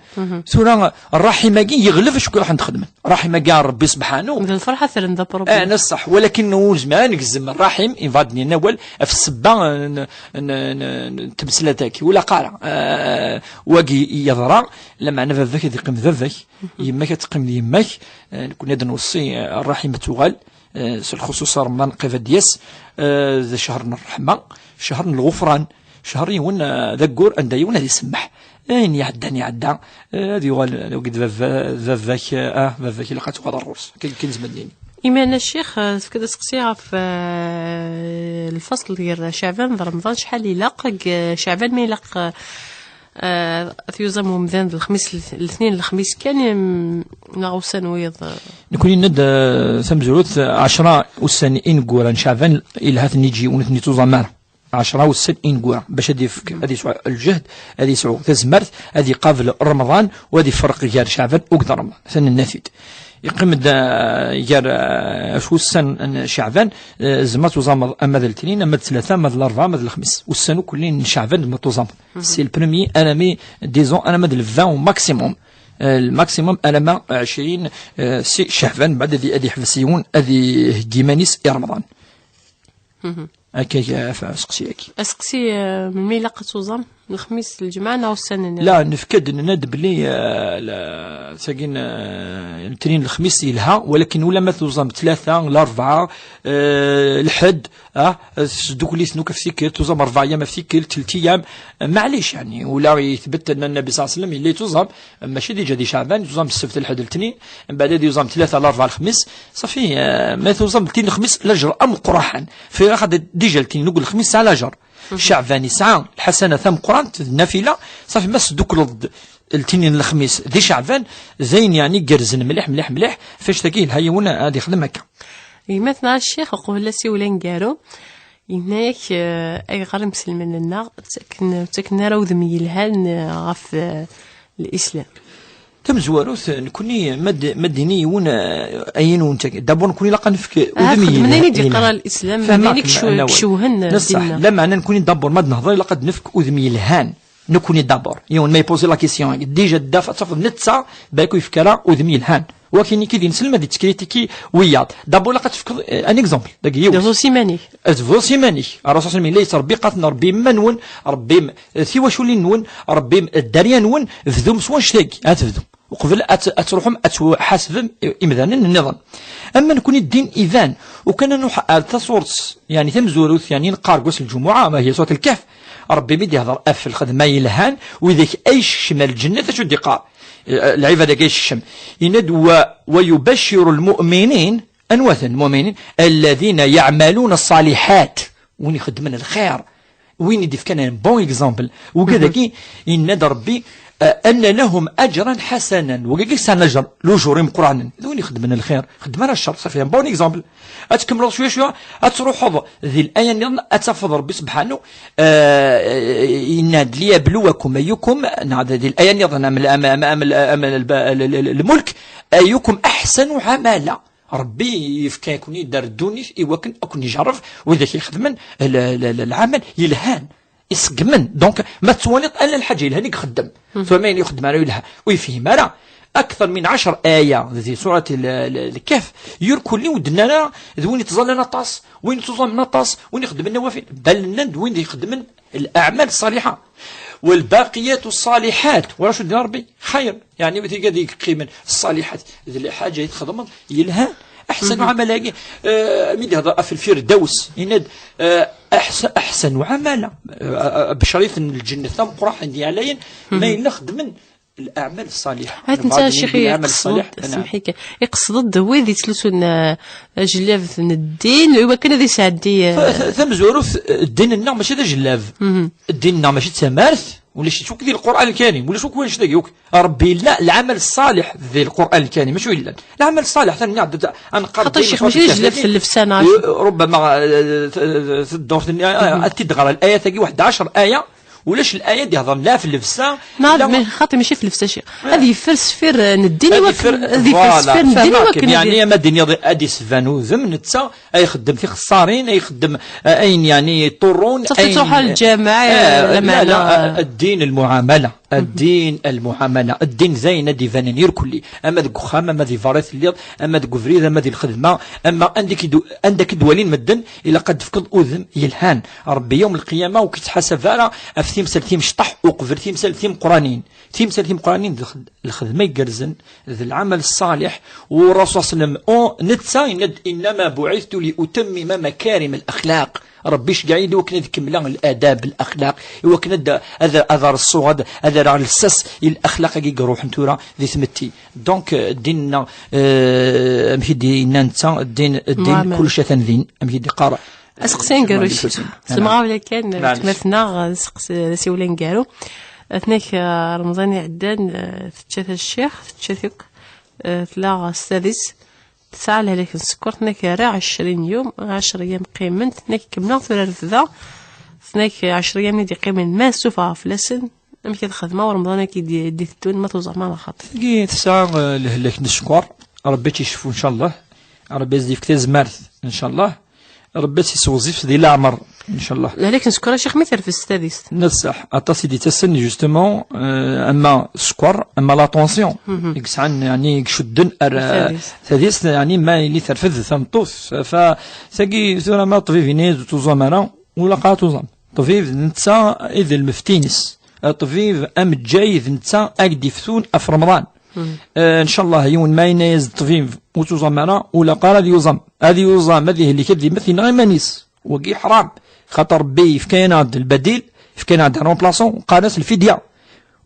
Tura ṛṛaḥim-agi yeɣleb acku ruḥen xedmen. Ṛṛaḥim-agi n Ṛebbi subḥanu. D lferḥ ad tren d apṛublem. Eh, neṣṣeḥ, walakin ur nezmir ad negzem ṛṛaḥim, ibɛed-nni awal, ɣef ssebba n, n, n, n tmeslat-agi. Ur ilaq ara. Eh, wagi yeḍra, lameɛna baba-k ad yeqqim d baba-k. Yemma-k ad teqqim d yemma-k. Eh, nekkni ad nweṣṣi, eh, ṛṛaḥim ad tuɣal, eh, s lxuṣuṣ Remḍan qrib ad d-yas, eh, d ccher n ṛṛeḥma, ccher n lɣufran, ccher yiwen, eh, d aggur anda yiwen ad isemmeḥ. Ayen iɛeddan iɛedda, eh, ad yuɣal d wagi d baba, d baba-k, eh, ah, baba-k ilaq ad tuɣal ɣur-s. Akken, akken nezmer ad nini. Iman a ccix, eh, tefkiḍ aseqsi ɣef, eh, lfasl gar Ceɛban d Remḍan, acḥal ilaq, deg, eh, Ceɛban ma ilaq, eh, Eh, ad t-yuẓam umdan d lexmis, l-, letnin, lexmis kan, em, neɣ ussan wiyeḍ, eh? Nekkni nenna-d, eh, tamezwarut, eh, ɛecra ussan ineggura n Ceɛban, ilha ad ten-yeǧǧ yiwen, ur ten-yettuẓam ara. Ɛecra ussan ineggura, bac ad yefk, ad yesɛu lǧehd, ad yesɛu tazmert, ad iqabel Remḍan, u ad iferreq gar Ceɛban akked Remḍan. Atan nenna-t-id. Yeqqim-d, eh, gar, eh, ɣef wussan n Ceɛban, eh, tzemreḍ ad tuẓameḍ ama d letnin, ama d ttlata, ama d larebɛa, ama d lexmis. Ussan akk n Ceɛban tzemreḍ ad tuẓameḍ. C'est le premier, alammi, disons, alamma d le vingt au maximum. Euh, le maximum, alamma ɛecrin, euh, si Ceɛban, mbeɛd ad, ad yeḥbes yiwen, ad iheggi iman-is i Remḍan. Akka, akka, ɣef useqsi-agi. Aseqsi, euh, melmi ilaq ad tuẓam? Lexmis, lǧemɛa neɣ ussan-nni? La, nefka-d, nenna-d belli, euh, la, tagi n, euh, letnin, lexmis yelha, walakin ulamma tuẓam tlata, larebɛa, euh, lḥedd, ah, tesdukkel-iten akk ɣef tikkelt, tuẓam rebɛa ayyam ɣef tikkelt, telt ayyam, maɛlic, yani, ula yethbet anna Nnabi ṣalla Llahu ɛalayhi wa sallam yella yettuẓam, mačči déjà di Ceɛban, yettuẓam ssebt, lḥedd, letnin, mbeɛd ad yuẓam tlata, larebɛa, lexmis, ṣafi, euh, ma tuẓam letnin, lexmis, lajer ameqqran. Fi axad déjà letnin akked lexmis tesɛa lajer. Ceɛban yesɛa lḥasana tameqqrant, d nafila, ṣafi ma tesdukkleḍ-d letnin, lexmis di Ceɛban, d ayen yeɛni gerrzen mliḥ, mliḥ, mliḥ, f annect-agi yelha yiwen ad yexdem akka. Gma-tneɣ a ccix, uqbel asiwel aneggaru, yenna-yak, eh, ayɣer imselmen-nneɣ ttaken, ttaken ara udem yelhan, eh, ɣef, eh, Lislam. Tamezwarut, nekkni ma d-, ma d-ini yiwen, eh, ayen wen-ttaken. D'abord, nekkni ilaq ad nefk udem yelhan. Xedmen ayen i d-yeqqar Lislam, d ayen i icewhen ddin-nneɣ. Lameɛna nekkni d'abord ma d-nehḍer ilaq ad nefk udem yelhan. Nekkni d'abord. Yiwen ma ipozi la question, déjà daf ad tafeḍ netta, balak ur yefk ara udem yelhan. Wakin i k-id-inselm ad yettkritiki wiyaḍ. D'abord ilaq ad tefkeḍ, eh, un exemple. Dagi yiwet. Tebḍuḍ s iman-ik. Ad tebḍuḍ s iman-ik. Ṛṛasul ṣalla Llahu ɛalayhi wa sallam yella yettṛebbi, qqaren ṛebbim iman-nwen, ṛebbim, eh, tiwaculin-nwen, ṛebbim, eh, dderya-nwen, bdum s wannect-agi. Ad tebdum. Uqbel ad, ad tṛuḥem ad tḥasbem imdanen nniḍen. Ama nekkni ddin iban, ukan ad nruḥ ar tasurt, yani tamezwarut, yani neqqar deg wass n lǧumuɛa, ma hiya surat Lkehf, Ṛebbi mi d-ihdeṛ ɣef lxedma yelhan, widak ay yekcem ar lǧennet, acu d-iqqar? Eh, lɛibad-agi ay yekcem. Yenna-d, "Wa, wa yubacciru lmu'minin", anwa-ten lmu'minin? "Alladhina ya'maluna ṣṣaliḥat", win ixeddmen lxir, win i d-ifkan un bon exemple. Wigad-agi, yenna-d Ṛebbi, أن لهم أجرا حسنا. Wagi sɛan ajer, lujur imeqqranen. D win ixeddmen lxir, xeddmen ara ccer, ça fait un bon exemple. Ad tkemmleḍ cwiya cwiya, ad truḥeḍ di laya nniḍen, ad tafeḍ Rebbi subḥanu, eh, yenna-d: "Liyabluwakum ayyukum", neɣ di laya nniḍen, am, am, am, am, am, am, al-, al-, al-, al-, al-, Lmulk, "Ayyukum ahsanu amala." Rebbi yefka-ken-id ar ddunit i wakken ad ken-ijerreb widak ixedmen l-, l-, l-, lɛamal yelhan, iṣeggmen. Donc, ma tettwaliḍ ala lḥaǧa yelhan i ixeddem, tura ma ayen ixeddem ara yelha, ur yefhim ara. Akter min ɛecr aya di surat l-, l-, Lkehf, yurkulli ur d-nnan ara d win ittẓallan aṭas, win ittuẓamen aṭas, win ixeddmen nawafil, bal nnan d win ixeddmen الأعمال الصالحة. والباقيات الصالحات, wala acu d-yenna Rebbi, xayr. Yeɛni, wi tigad i yeqqimen, ṣṣaliḥat, d lḥaǧa i txedmeḍ yelhan, aḥsanu amala-agi. Eh, mi d-ihder ɣef lfirdaws, yenna-d, eh, aḥsa-, aḥsanu amala. Eh, beccer-iten lǧennet tameqqrant i ɛlayen, ma yella xedmen الأعمال الصالحة. Hat netta, Ccix, العمل الصالح. Iqsed-d wid yettlusun, eh, ajellabt n ddin, i wakken ad isɛeddi, eh, ta-, ta-, tamezwarut, eh, ddin-nneɣ mačči d ajellab. Ddin-nneɣ mačči d tamart, ulac-itt akk di Lqur'an Lkarim, ulac akk wanect-agi akk. Rebbi yella lɛamal ṣṣaliḥ di Lqur'an Lkarim, acu yellan? Lɛamal ṣṣaliḥ, tanniɣ-d, ad neqqar xaṭer ddin, Ccix, mačči d ajellab f llebsa, neɣ acu? Rubbama, eh, t-, t-, tedduɣt-nni, eh, ad t-id-ɣer laya-tagi, waḥed ɛecr aya, ulac laya d-ihḍen la f llebsa, neɣ la ma-, xaṭi mačči f llebsa, Ccix. Ad yeffer sfir, eh, n ddin i wakken ad yeffer, voilà, sfir n ddin i wakken ad yeɛni, ama d-iniḍ ad isban udem, netta ay ixeddem tixeṣṣarin, ay ixeddem, eh, ayen yeɛni iṭurrun, ṣafi ayen, truḥ ɣer lǧameɛ, eh, eh, la, lameɛna, la, eh, ddin lmuɛamala. Ddin lmuɛamala, ddin d ayen ad d-ibanen irkelli, ama deg uxxam, ama di berra i telliḍ, ama deg ubrid, ama di lxedma, ama anda k-id-, anda k-id-walin medden, ilaq ad d-tefkeḍ udem yelhan. Rebbi yawm lqiyama ur k-ittḥasab ara ɣef timsal timecṭaḥ uqbel timsal timeqqranin. Timsal timeqqranin d lxed-, lxedma igerrzen, d lɛamal ṣṣaliḥ, u Rasul sallam, u netta yenna-d: "Innama buɛithtu li utammima makarim al-axlaq." Rebbi iceggeɛ-iyi-d i wakken ad kemmleɣ l-adab, l-axlaq, i wakken ad, ad, ad rṣuɣ, ad, ad rreɣ lsas i l-axlaq-agi i iruḥen tura di tmetti. Donc, euh, ddin-nneɣ, euh, amek i d-yenna netta, ddin, ddin, muɛamala, kullec atan din, amek i d-iqqar. Aseqsi aneggaru, Ccix. S lemɣawla kan, maɛlic, weltma-tneɣ, aseqsi, d asiwel aneggaru. Atnak, euh, Remḍan iɛeddan, euh, tečča-t a Ccix, tečča-t akk, euh, tella s tadist. Tesɛa lehlak n sskeṛ, tenna-k: "Rriɣ ɛecrin yum, ɛecr yam qqiment", tenna-k: "Kemmleɣ tura refdeɣ", tenna-k: "Ɛecr yam i d-iqqimen ma ssufɣeɣ fell-asen, amek ad xedmeɣ i Remḍan-agi d-, d-iteddun ma tuẓam ara xaṭi?" Tagi tesɛa, eh, lehlak n sskeṛ, Rebbi ad tt-icfu, ncallah. Rebbi ad s-d-yefk tazmert, ncallah. Rebbi ad tt-isewzif di leɛmer, ncallah. Lehlak n sskeṛ, a Ccix, mi terfed s tadist. Neṣṣeḥ, aṭas i d-ittasen, justement, euh, ama sskeṛ, ama la tension. I yesɛan, yeɛni, i icudden ar, euh, tadist, yeɛni, ma yili terfed tameṭṭut. Fa, tagi, tura ma ṭṭbib yenna-yas ur tuẓam ara, ur ilaq ara tuẓam. Ṭṭbib d netta i d lmefti-ines. Ṭṭbib ameǧǧay d netta ad k-d-iftun ɣef Remḍan. Eh, ncallah, yiwen ma yenna-yas ṭṭbib ur tuẓam ara, ur ilaq ara ad yuẓam. Ad yuẓam, ad ihellek, ad immet, yenɣa iman-is. Wagi ḥram. Xaṭer Rebbi yefka-yaneɣ-d lbadil, yefka-yaneɣ-d remplaçant, qqaren-as lfidya.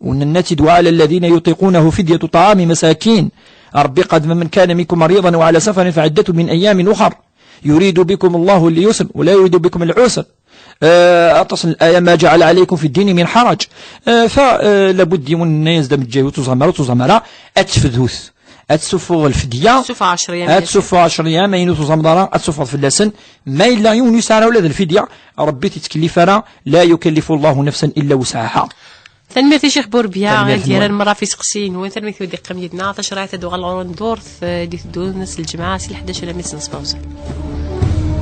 Wnenna-tt-id: "وعلى الذين يطيقونه فدية طعام مساكين." Rebbi qal: "فمن كان منكم مريضا أو على سفر فعدة من أيام أخر. يريد بكم الله اليسر ولا يريد بكم العسر." Eh, aṭas n laya: "ما جعل عليكم في الدين من حرج." Eh, fa, eh, labud yiwen yenna-yas-d ameǧǧay ur tuẓam ara, ur tuẓam ara, ad tefdut. Ad tsuffeɣ lfedya. Tsuffeɣ ɛecr yam. Ad tsuffeɣ ɛecr yam, ayen ur tuẓameḍ ara, ad tsuffeɣ fell-asen. Ma yella yiwen ur yesɛi ara ula d lfidya, Rebbi ur t-ittkellif ara, لا يكلف الله نفسا إلا وسعها. Tanemmirt i Ccix Burbiya, tanemmirt i Ddin Lmuɛalem. Merra ɣef iseqsiyen-nwen, tanemmirt i wid d-iqqim yid-neɣ, tacriɛt ad d-tuɣal ɣur-wen ddurt, eh, d-iteddun ass n lǧemɛa si leḥdac alammi d sens pawsa.